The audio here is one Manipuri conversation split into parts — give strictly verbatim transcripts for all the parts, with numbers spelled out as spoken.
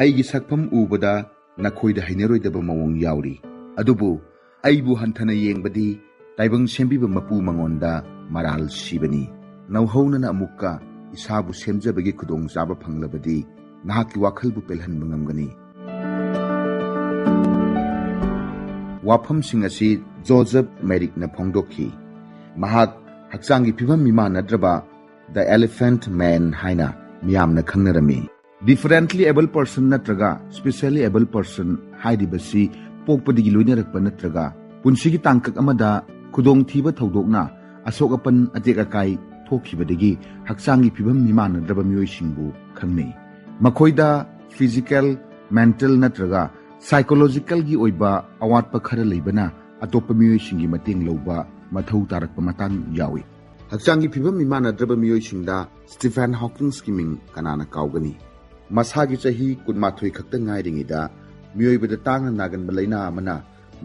ꯑꯩꯒꯤ ꯁꯛꯐꯝ ꯎꯕꯗ ꯅꯈꯣꯏꯗ ꯍꯩꯅꯔꯣꯏꯗꯕ ꯃꯑꯣꯡ ꯌꯥꯎꯔꯤ꯫ ꯑꯗꯨꯕꯨ ꯑꯩꯕꯨ ꯍꯟꯊꯅ ꯌꯦꯡꯕꯗꯤ ꯇꯥꯏꯕꯪ ꯁꯦꯝꯕꯤꯕ ꯃꯄꯨ ꯃꯉꯣꯟꯗ ꯃꯔꯥꯜ ꯁꯤꯕꯅꯤ꯫ ꯅꯧꯍꯧꯅꯅ ꯑꯃꯨꯛꯀ ꯏꯁꯥꯕꯨ ꯁꯦꯝꯖꯕꯒꯤ ꯈꯨꯗꯣꯡꯆꯥꯕ ꯐꯪꯂꯕꯗꯤ ꯅꯍꯥꯛꯀꯤ ꯋꯥꯈꯜꯕꯨ ꯄꯦꯜꯍꯟꯕ ꯉꯝꯒꯅꯤ꯫ ꯋꯥꯐꯝꯁꯤꯡ ꯑꯁꯤ ꯖꯣꯖꯦꯐ ꯃꯦꯔꯤꯛꯅ ꯐꯣꯡꯗꯣꯛꯈꯤ꯫ ꯃꯍꯥꯛ ꯍꯛꯆꯥꯡꯒꯤ ꯐꯤꯕꯝ ꯃꯤꯃꯥꯟꯅꯗ꯭ꯔꯕ The Elephant Man ꯍꯥꯏꯅ ꯃꯤꯌꯥꯝꯅ ꯈꯪꯅꯔꯝꯃꯤ꯫ Differently able person ꯅꯠꯇ꯭ꯔꯒ specially able person ꯍꯥꯏꯔꯤꯕꯁꯤ ꯄꯣꯛꯄꯗꯒꯤ ꯂꯣꯏꯅꯔꯛꯄ ꯅꯠꯇ꯭ꯔꯒ ꯄꯨꯟꯁꯤꯒꯤ ꯇꯥꯡꯀꯛ ꯑꯃꯗ ꯈꯨꯗꯣꯡꯊꯤꯕ ꯊꯧꯗꯣꯛꯅ ꯑꯁꯣꯛ ꯑꯄꯟ ꯑꯇꯦꯛ ꯑꯀꯥꯏ ꯊꯣꯛꯈꯤꯕꯗꯒꯤ ꯍꯛꯆꯥꯡꯒꯤ ꯐꯤꯕꯝ ꯃꯤꯃꯥꯟꯅꯗ꯭ꯔꯕ ꯃꯤꯑꯣꯏꯁꯤꯡꯕꯨ ꯈꯪꯅꯩ꯫ ꯃꯈꯣꯏꯗ physical, mental ꯅꯠꯇ꯭ꯔꯒ psychological ꯒꯤ ꯑꯣꯏꯕ ꯑꯋꯥꯠꯄ ꯈꯔ ꯂꯩꯕꯅ ꯑꯇꯣꯞꯄ ꯃꯤꯑꯣꯏꯁꯤꯡꯒꯤ ꯃꯇꯦꯡ ꯂꯧꯕ ꯃꯊꯧ ꯇꯥꯔꯛꯄ ꯃꯇꯥꯡ ꯌꯥꯎꯏ꯫ ꯍꯛꯆꯥꯡꯒꯤ ꯐꯤꯕꯝ ꯃꯤꯃꯥꯟꯅꯗ꯭ꯔꯕ ꯃꯤꯑꯣꯏꯁꯤꯡꯗ ꯁ꯭ꯇꯤꯐꯦꯟ ꯍꯣꯀꯤꯡꯁꯀꯤ ꯃꯤꯡ ꯀꯅꯥꯅ ꯀꯥꯎꯒꯅꯤ? ꯃꯁꯥꯒꯤ ꯆꯍꯤ ꯀꯨꯟꯃꯥꯊꯣꯏ ꯈꯛꯇ ꯉꯥꯏꯔꯤꯉꯩꯗ ꯃꯤꯑꯣꯏꯕꯗ ꯇꯥꯡꯅ ꯅꯥꯒꯟꯕ ꯂꯥꯏꯅꯥ ꯑꯃꯅ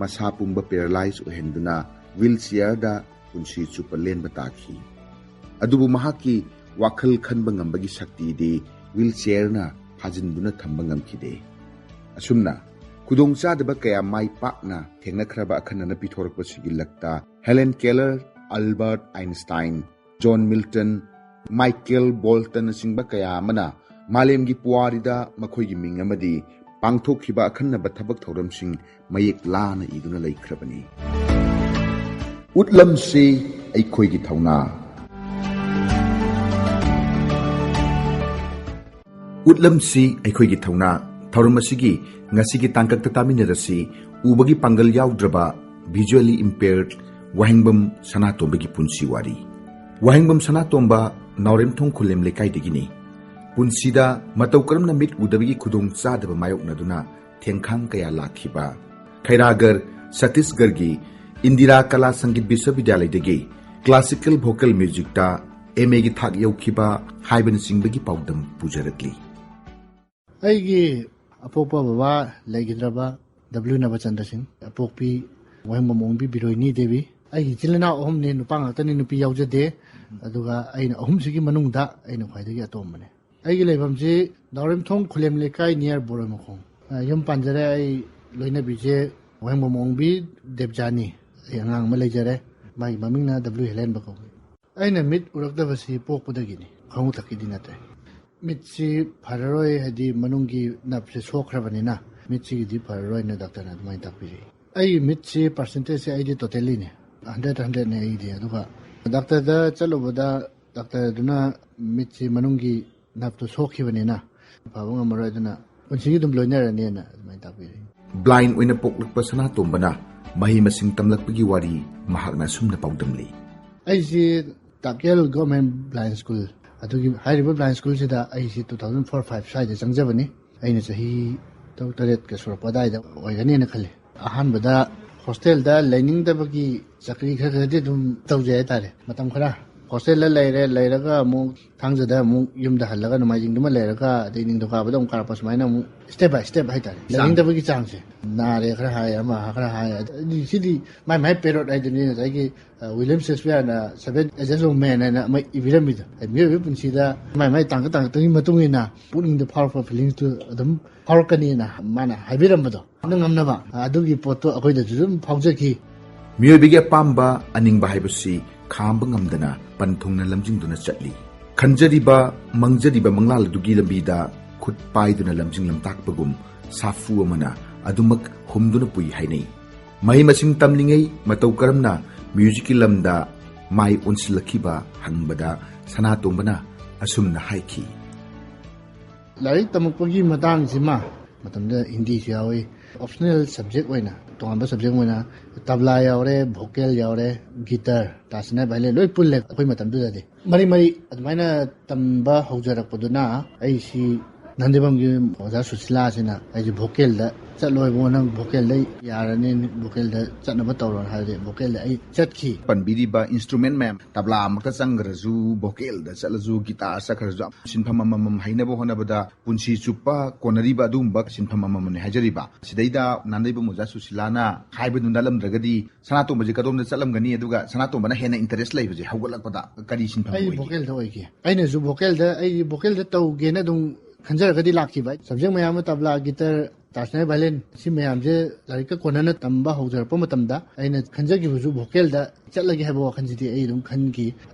ꯃꯁꯥ ꯄꯨꯝꯕ ꯄꯦꯔꯥꯂꯥꯏꯖ ꯑꯣꯏꯍꯟꯗꯨꯅ ꯋꯤꯜ ꯆꯤꯌꯔꯗ ꯄꯨꯟꯁꯤ ꯆꯨꯞꯄ ꯂꯦꯟꯕ ꯇꯥꯈꯤ꯫ ꯑꯗꯨꯕꯨ ꯃꯍꯥꯛꯀꯤ ꯋꯥꯈꯜ ꯈꯟꯕ ꯉꯝꯕꯒꯤ ꯁꯛꯇꯤꯗꯤ ꯋꯤꯜ ꯆꯤꯌꯔꯅ ꯐꯥꯖꯤꯟꯗꯨꯅ ꯊꯝꯕ ꯉꯝꯈꯤꯗꯦ꯫ ꯑꯁꯨꯝꯅ ꯈꯨꯗꯣꯡꯆꯥꯗꯕ ꯀꯌꯥ ꯃꯥꯏ ꯄꯥꯛꯅ ꯊꯦꯡꯅꯈ꯭ꯔꯕ ꯑꯈꯟꯅꯅ ꯄꯤꯊꯣꯔꯛꯄꯁꯤꯒꯤ ꯂꯛꯇ Helen Keller, Albert Einstein, John Milton, Michael ꯕꯣꯜꯇꯟꯅꯆꯤꯡꯕ ꯀꯌꯥ ꯑꯃꯅ ꯃꯥꯂꯦꯝꯒꯤ ꯄꯨꯋꯥꯔꯤꯗ ꯃꯈꯣꯏꯒꯤ ꯃꯤꯡ ꯑꯃꯗꯤ ꯄꯥꯡꯊꯣꯛꯈꯤꯕ ꯑꯈꯟꯅꯕ ꯊꯕꯛ ꯊꯧꯔꯝꯁꯤꯡ ꯃꯌꯦꯛ ꯂꯥꯅ ꯏꯗꯨꯅ ꯂꯩꯈ꯭ꯔꯕꯅꯤ꯫ ꯎꯠꯂꯝꯁꯤ ꯑꯩꯈꯣꯏꯒꯤ ꯊꯧꯅꯥ꯫ ꯎꯠꯂꯝꯁꯤ ꯑꯩꯈꯣꯏꯒꯤ ꯊꯧꯅꯥ ꯊꯧꯔꯝ ꯑꯁꯤꯒꯤ ꯉꯁꯤꯒꯤ ꯇꯥꯡꯀꯛꯇ ꯇꯥꯃꯤꯟꯅꯔꯁꯤ ꯎꯕꯒꯤ ꯄꯥꯡꯒꯜ ꯌꯥꯎꯗ꯭ꯔꯕ visually impaired ꯋꯥꯍꯦꯡꯕꯝ ꯁꯅꯥꯇꯣꯝꯕꯒꯤ ꯄꯨꯟꯁꯤ ꯋꯥꯔꯤ꯫ ꯋꯥꯍꯦꯡꯕꯝ ꯁꯅꯥꯇꯣꯝꯕ ꯅꯥꯎꯔꯦꯝꯊꯣꯡ ꯈꯨꯂꯦꯝ ꯂꯩꯀꯥꯏꯗꯒꯤꯅꯤ꯫ ꯄꯨꯟꯁꯤꯗ ꯃꯇꯧ ꯀꯔꯝꯅ ꯃꯤꯠ ꯎꯗꯕꯒꯤ ꯈꯨꯗꯣꯡ ꯆꯥꯗꯕ ꯃꯥꯌꯣꯛꯅꯗꯨꯅ ꯊꯦꯡꯈꯥꯡ ꯀꯌꯥ ꯂꯥꯛꯈꯤꯕ꯫ ꯈꯩꯔꯥꯒꯔ, ꯁꯠꯇꯤꯁꯒꯔꯒꯤ ꯏꯟꯗꯤꯔꯥ ꯀꯂꯥ ꯁꯪꯒꯤꯠ ꯕꯤꯁ꯭ꯋꯕꯤꯗ꯭ꯌꯥꯂꯌꯗꯒꯤ classical vocal musicꯇ MAꯒꯤ ꯊꯥꯛ ꯌꯧꯈꯤꯕ ꯍꯥꯏꯕꯅꯆꯤꯡꯕꯒꯤ ꯄꯥꯎꯗꯝ ꯄꯨꯖꯔꯛꯂꯤ꯫ ꯑꯩꯒꯤ ꯑꯄꯣꯛꯄ ꯕꯕꯥ ꯂꯩꯈꯤꯗ꯭ꯔꯕ W ꯅꯕꯆꯟꯗ꯭ꯔ ꯁꯤꯡ, ꯑꯄꯣꯛꯄꯤ ꯋꯥꯍꯦꯡꯕꯝ ꯑꯣꯡꯕꯤ ꯕꯤꯔꯣꯏꯅꯤ ꯗꯦꯕꯤ꯫ ꯑꯩꯒꯤ ꯏꯆꯤꯜ ꯏꯅꯥꯎ ꯑꯍꯨꯝꯅꯤ, ꯅꯨꯄꯥ ꯉꯥꯛꯇꯅꯤ, ꯅꯨꯄꯤ ꯌꯥꯎꯖꯗꯦ꯫ ꯑꯗꯨꯒ ꯑꯩꯅ ꯑꯍꯨꯝꯁꯤꯒꯤ ꯃꯅꯨꯡꯗ ꯑꯩꯅ ꯈ꯭ꯋꯥꯏꯗꯒꯤ ꯑꯇꯣꯝꯕꯅꯦ꯫ ꯑꯩꯒꯤ ꯂꯩꯐꯝꯁꯤ ꯅꯥꯎꯔꯦꯝꯊꯣꯡ ꯈꯨꯂꯦꯝ ꯂꯩꯀꯥꯏ, near ꯕꯣꯔꯣꯏꯃꯈꯣꯡ꯫ ꯑ, ꯌꯨꯝ ꯄꯥꯟꯖꯔꯦ꯫ ꯑꯩ ꯂꯣꯏꯅꯕꯤꯁꯦ ꯋꯥꯍꯦꯡꯕꯝ ꯑꯣꯡꯕꯤ ꯗꯦꯕꯖꯥꯅꯤ꯫ ꯑꯩ ꯑꯉꯥꯡ ꯑꯃ ꯂꯩꯖꯔꯦ꯫ ꯃꯥꯒꯤ ꯃꯃꯤꯡꯅ ꯗꯕ꯭ꯂꯤꯌꯨ ꯍꯦꯂꯦꯟꯕ ꯀꯧꯏ꯫ ꯑꯩꯅ ꯃꯤꯠ ꯎꯔꯛꯇꯕꯁꯤ ꯄꯣꯛꯄꯗꯒꯤꯅꯤ, ꯈꯣꯡꯎ ꯊꯛꯀꯤꯗꯤ ꯅꯠꯇ꯭ꯔꯦ꯫ ꯃꯤꯠꯁꯤ ꯐꯔꯔꯣꯏ, ꯍꯥꯏꯗꯤ ꯃꯅꯨꯡꯒꯤ ꯅꯞꯁꯦ ꯁꯣꯛꯈ꯭ꯔꯕꯅꯤꯅ ꯃꯤꯠꯁꯤꯒꯤꯗꯤ ꯐꯔꯔꯣꯏꯅ ꯗꯥꯛꯇꯔꯅ ꯑꯗꯨꯃꯥꯏꯅ ꯇꯥꯛꯄꯤꯔꯛꯏ꯫ ꯑꯩꯒꯤ ꯃꯤꯠꯁꯤ percentageꯁꯦ ꯑꯩꯗꯤ totally ꯅꯦ, hundred hundred ꯅꯦ ꯑꯩꯗꯤ꯫ ꯑꯗꯨꯒ ꯗꯥꯛꯇꯔꯗ ꯆꯠꯂꯨꯕꯗ ꯗꯥꯛꯇꯔꯗꯨꯅ ꯃꯤꯠꯁꯤ ꯃꯅꯨꯡꯒꯤ ꯅꯞꯇꯨ ꯁꯣꯛꯈꯤꯕꯅꯤꯅ ꯐꯕ ꯉꯝꯃꯔꯣꯏ, ꯑꯗꯨꯅ ꯄꯨꯟꯁꯤꯒꯤ ꯑꯗꯨꯝ ꯂꯣꯏꯅꯔꯅꯤꯅ ꯑꯗꯨꯃꯥꯏꯅ ꯇꯥꯛꯄꯤꯔꯛꯏ꯫ Blind ꯑꯣꯏꯅ ꯄꯣꯛꯂꯛꯄ ꯁꯅꯥꯇꯣꯝꯕꯅ ꯃꯍꯩ ꯃꯁꯤꯡ ꯇꯝꯂꯛꯄꯒꯤ ꯋꯥꯔꯤ ꯃꯍꯥꯛꯅ ꯑꯁꯨꯝꯅ ꯄꯥꯎꯗꯝꯂꯤ꯫ ꯑꯩꯁꯤ ꯇꯥꯛꯀꯦꯜ Government Blind School, ꯑꯗꯨꯒꯤ ꯍꯥꯏꯔꯤꯕ blind schoolꯁꯤꯗ ꯑꯩꯁꯤ two thousand four five ꯁ꯭ꯋꯥꯏꯗ ꯆꯪꯖꯕꯅꯤ꯫ ꯑꯩꯅ ꯆꯍꯤ ꯇꯔꯨꯛ ꯇꯔꯦꯠꯀ ꯁꯨꯔꯛꯄ ꯑꯗꯨꯋꯥꯏꯗ ꯑꯣꯏꯒꯅꯦꯅ ꯈꯜꯂꯤ꯫ ꯑꯍꯥꯟꯕꯗ hostelꯗ ꯂꯩꯅꯤꯡꯗꯕꯒꯤ ꯆꯀ꯭ꯔꯤ ꯈꯔ ꯈꯔꯗꯤ ꯑꯗꯨꯝ ꯇꯧꯖꯩ ꯍꯥꯏꯇꯥꯔꯦ꯫ ꯃꯇꯝ ꯈꯔ hostelꯗ ꯂꯩꯔꯦ, ꯂꯩꯔꯒ ꯑꯃꯨꯛ ꯊꯥꯡꯖꯗ ꯑꯃꯨꯛ ꯌꯨꯝꯗ ꯍꯜꯂꯒ ꯅꯣꯡꯃꯥꯏꯖꯤꯡꯗꯨꯃ ꯂꯩꯔꯒ, ꯑꯗꯩ ꯅꯤꯡꯊꯧꯀꯥꯕꯗ ꯑꯃꯨꯛ ꯀꯥꯔꯛꯄ, ꯁꯨꯃꯥꯏꯅ ꯑꯃꯨꯛ step by step ꯍꯥꯏꯇꯥꯔꯦ꯫ ꯆꯥꯡ꯫ ꯂꯩꯅꯤꯡꯗꯕꯒꯤ ꯆꯥꯡꯁꯦ, ꯅꯥꯔꯦ ꯈꯔ ꯍꯥꯏ, ꯑꯃ ꯈꯔ ꯍꯥꯏ, ꯑꯗꯩ ꯁꯤꯗꯤ ꯃꯥꯏ ꯃꯥꯏ period ꯍꯥꯏꯗꯨꯅꯤ꯫ ꯉꯁꯥꯏꯒꯤ, ꯑ, William Shakespeareꯅ Seven Ages of Man ꯍꯥꯏꯅ ꯑꯃ ꯏꯕꯤꯔꯝꯃꯤꯗꯣ, ꯃꯤꯑꯣꯏꯕꯒꯤ ꯄꯨꯟꯁꯤꯗ ꯃꯥꯏ ꯃꯥꯏ ꯇꯥꯡꯀꯛ ꯇꯥꯡꯀꯛꯇꯒꯤ ꯃꯇꯨꯡ ꯏꯟꯅ ꯄꯨꯛꯅꯤꯡꯗ ꯐꯥꯎꯔꯛꯄ feelingsꯇꯨ ꯑꯗꯨꯝ ꯐꯥꯎꯔꯛꯀꯅꯤꯅ ꯃꯥꯅ ꯍꯥꯏꯕꯤꯔꯝꯕꯗꯣ, ꯑꯗꯨ ꯉꯝꯅꯕ ꯑꯗꯨꯒꯤ ꯄꯣꯠꯇꯣ ꯑꯩꯈꯣꯏꯗꯁꯨ ꯑꯗꯨꯝ ꯐꯥꯎꯖꯈꯤ꯫ ꯃꯤꯑꯣꯏꯕꯒꯤ ꯑꯄꯥꯝꯕ ꯑꯅꯤꯡꯕ ꯍꯥꯏꯕꯁꯤ ꯈꯥꯝꯕ ꯉꯝꯗꯅ ꯄꯟꯊꯨꯡꯅ ꯂꯝꯖꯤꯡꯗꯨꯅ ꯆꯠꯂꯤ꯫ ꯈꯟꯖꯔꯤꯕ, ꯃꯪꯖꯔꯤꯕ ꯃꯪꯂꯥꯟ ꯑꯗꯨꯒꯤ ꯂꯝꯕꯤꯗ ꯈꯨꯠ ꯄꯥꯏꯗꯨꯅ ꯂꯝꯖꯤꯡ ꯂꯝꯇꯥꯛꯄꯒꯨꯝ ꯁꯥꯐꯨ ꯑꯃꯅ ꯑꯗꯨꯃꯛ ꯍꯨꯝꯗꯨꯅ ꯄꯨꯏ ꯍꯥꯏꯅꯩ꯫ ꯃꯍꯩ ꯃꯁꯤꯡ ꯇꯝꯂꯤꯉꯩ ꯃꯇꯧ ꯀꯔꯝꯅ musicꯀꯤ ꯂꯝꯗ ꯃꯥꯏ ꯑꯣꯟꯁꯤꯜꯂꯛꯈꯤꯕ ꯍꯪꯕꯗ ꯁꯅꯥꯇꯣꯝꯕꯅ ꯑꯁꯨꯝꯅ ꯍꯥꯏꯈꯤ꯫ ꯂꯥꯏꯔꯤꯛ ꯇꯝꯃꯛꯄꯒꯤ ꯃꯇꯥꯡꯁꯤꯃ ꯃꯇꯝꯗ ꯍꯤꯟꯗꯤꯁꯨ ꯌꯥꯎꯏ, optional subject ꯑꯣꯏꯅ, ꯇꯣꯉꯥꯟꯕ subject ꯑꯣꯏꯅ ꯇꯕ꯭ꯂꯥ ꯌꯥꯎꯔꯦ, vocal ꯌꯥꯎꯔꯦ, guitar, ꯇꯥꯁꯤꯅ violin ꯂꯣꯏ ꯄꯨꯜꯂꯦ ꯑꯩꯈꯣꯏ ꯃꯇꯝꯗꯨꯗꯗꯤ꯫ ꯃꯔꯤ ꯃꯔꯤ ꯑꯗꯨꯃꯥꯏꯅ ꯇꯝꯕ ꯍꯧꯖꯔꯛꯄꯗꯨꯅ ꯑꯩꯁꯤ ꯅꯟꯗꯤꯕꯝꯒꯤ ꯑꯣꯖꯥ ꯁꯨꯁꯤꯂꯥꯁꯤꯅ ꯑꯩꯁꯦ ꯚꯣꯀꯦꯜꯗ ꯆꯠꯂꯣꯏꯕꯣ, ꯅꯪ ꯚꯣꯀꯦꯜꯗ ꯌꯥꯔꯅꯤ, ꯚꯣꯀꯦꯜꯗ ꯆꯠꯅꯕ ꯇꯧꯔꯣ ꯍꯥꯏꯔꯗꯤ ꯚꯣꯀꯦꯜꯗ ꯑꯩ ꯆꯠꯈꯤ꯫ ꯄꯟꯕꯤꯔꯤꯕ ꯏꯟꯁꯇ꯭ꯔꯨꯃꯦꯟ ꯃꯌꯥꯝ, ꯇꯕ꯭ꯂꯥꯃꯛꯇ ꯆꯪꯈ꯭ꯔꯁꯨ, ꯚꯣꯀꯦꯜꯗ ꯆꯠꯂꯁꯨ, ꯒꯤꯇꯥꯔ ꯆꯠꯈ꯭ꯔꯁꯨ, ꯁꯤꯟꯐꯝ ꯑꯃꯃꯝ ꯍꯩꯅꯕ ꯍꯣꯠꯅꯕꯗ ꯄꯨꯟꯁꯤ ꯆꯨꯞꯄ ꯀꯣꯟꯅꯔꯤꯕ ꯑꯗꯨꯒꯨꯝꯕ ꯁꯤꯟꯐꯝ ꯑꯃꯃꯝꯅꯤ ꯍꯥꯏꯖꯔꯤꯕ꯫ ꯁꯤꯗꯩꯗ ꯅꯥꯟꯗꯩꯕꯝ ꯑꯣꯖꯥ ꯁꯨꯁꯤꯂꯥꯅ ꯍꯥꯏꯕꯗꯨ ꯅꯠꯂꯝꯗ꯭ꯔꯒꯗꯤ ꯁꯅꯥꯇꯣꯝꯕꯁꯦ ꯀꯗꯣꯝꯗ ꯆꯠꯂꯝꯒꯅꯤ? ꯑꯗꯨꯒ ꯁꯅꯥꯇꯣꯝꯕꯅ ꯍꯦꯟꯅ ꯏꯟꯇꯔꯦꯁ ꯂꯩꯕꯁꯦ ꯍꯧꯒꯠꯂꯛꯄꯗ ꯀꯔꯤ ꯁꯤꯟꯐꯝ ꯑꯩ ꯑꯣꯏꯒꯦ? ꯚꯣꯀꯦꯜꯗ ꯑꯣꯏꯒꯦ꯫ ꯑꯩꯅꯁꯨ ꯚꯣꯀꯦꯜꯗ, ꯑꯩ ꯚꯣꯀꯦꯜꯗ ꯇꯧꯒꯦꯅ ꯑꯗꯨꯝ ꯈꯟꯖꯔꯒꯗꯤ ꯂꯥꯛꯈꯤꯕ꯫ ꯁꯕꯖꯦꯛ ꯃꯌꯥꯝ ꯑꯃ, ꯇꯕ꯭ꯂꯥ, ꯒꯤꯇꯔ, ꯇꯥꯁꯅꯥꯏ, ꯚꯥꯏꯂꯤꯟ, ꯁꯤ ꯃꯌꯥꯝꯁꯦ ꯂꯥꯏꯔꯤꯛꯀ ꯀꯣꯟꯅꯅ ꯇꯝꯕ ꯍꯧꯖꯔꯛꯄ ꯃꯇꯝꯗ ꯑꯩꯅ ꯈꯟꯖꯈꯤꯕꯁꯨ ꯚꯣꯀꯦꯜꯗ ꯆꯠꯂꯒꯦ ꯍꯥꯏꯕ ꯋꯥꯈꯜꯁꯤꯗꯤ ꯑꯩ ꯑꯗꯨꯝ ꯈꯟꯈꯤ꯫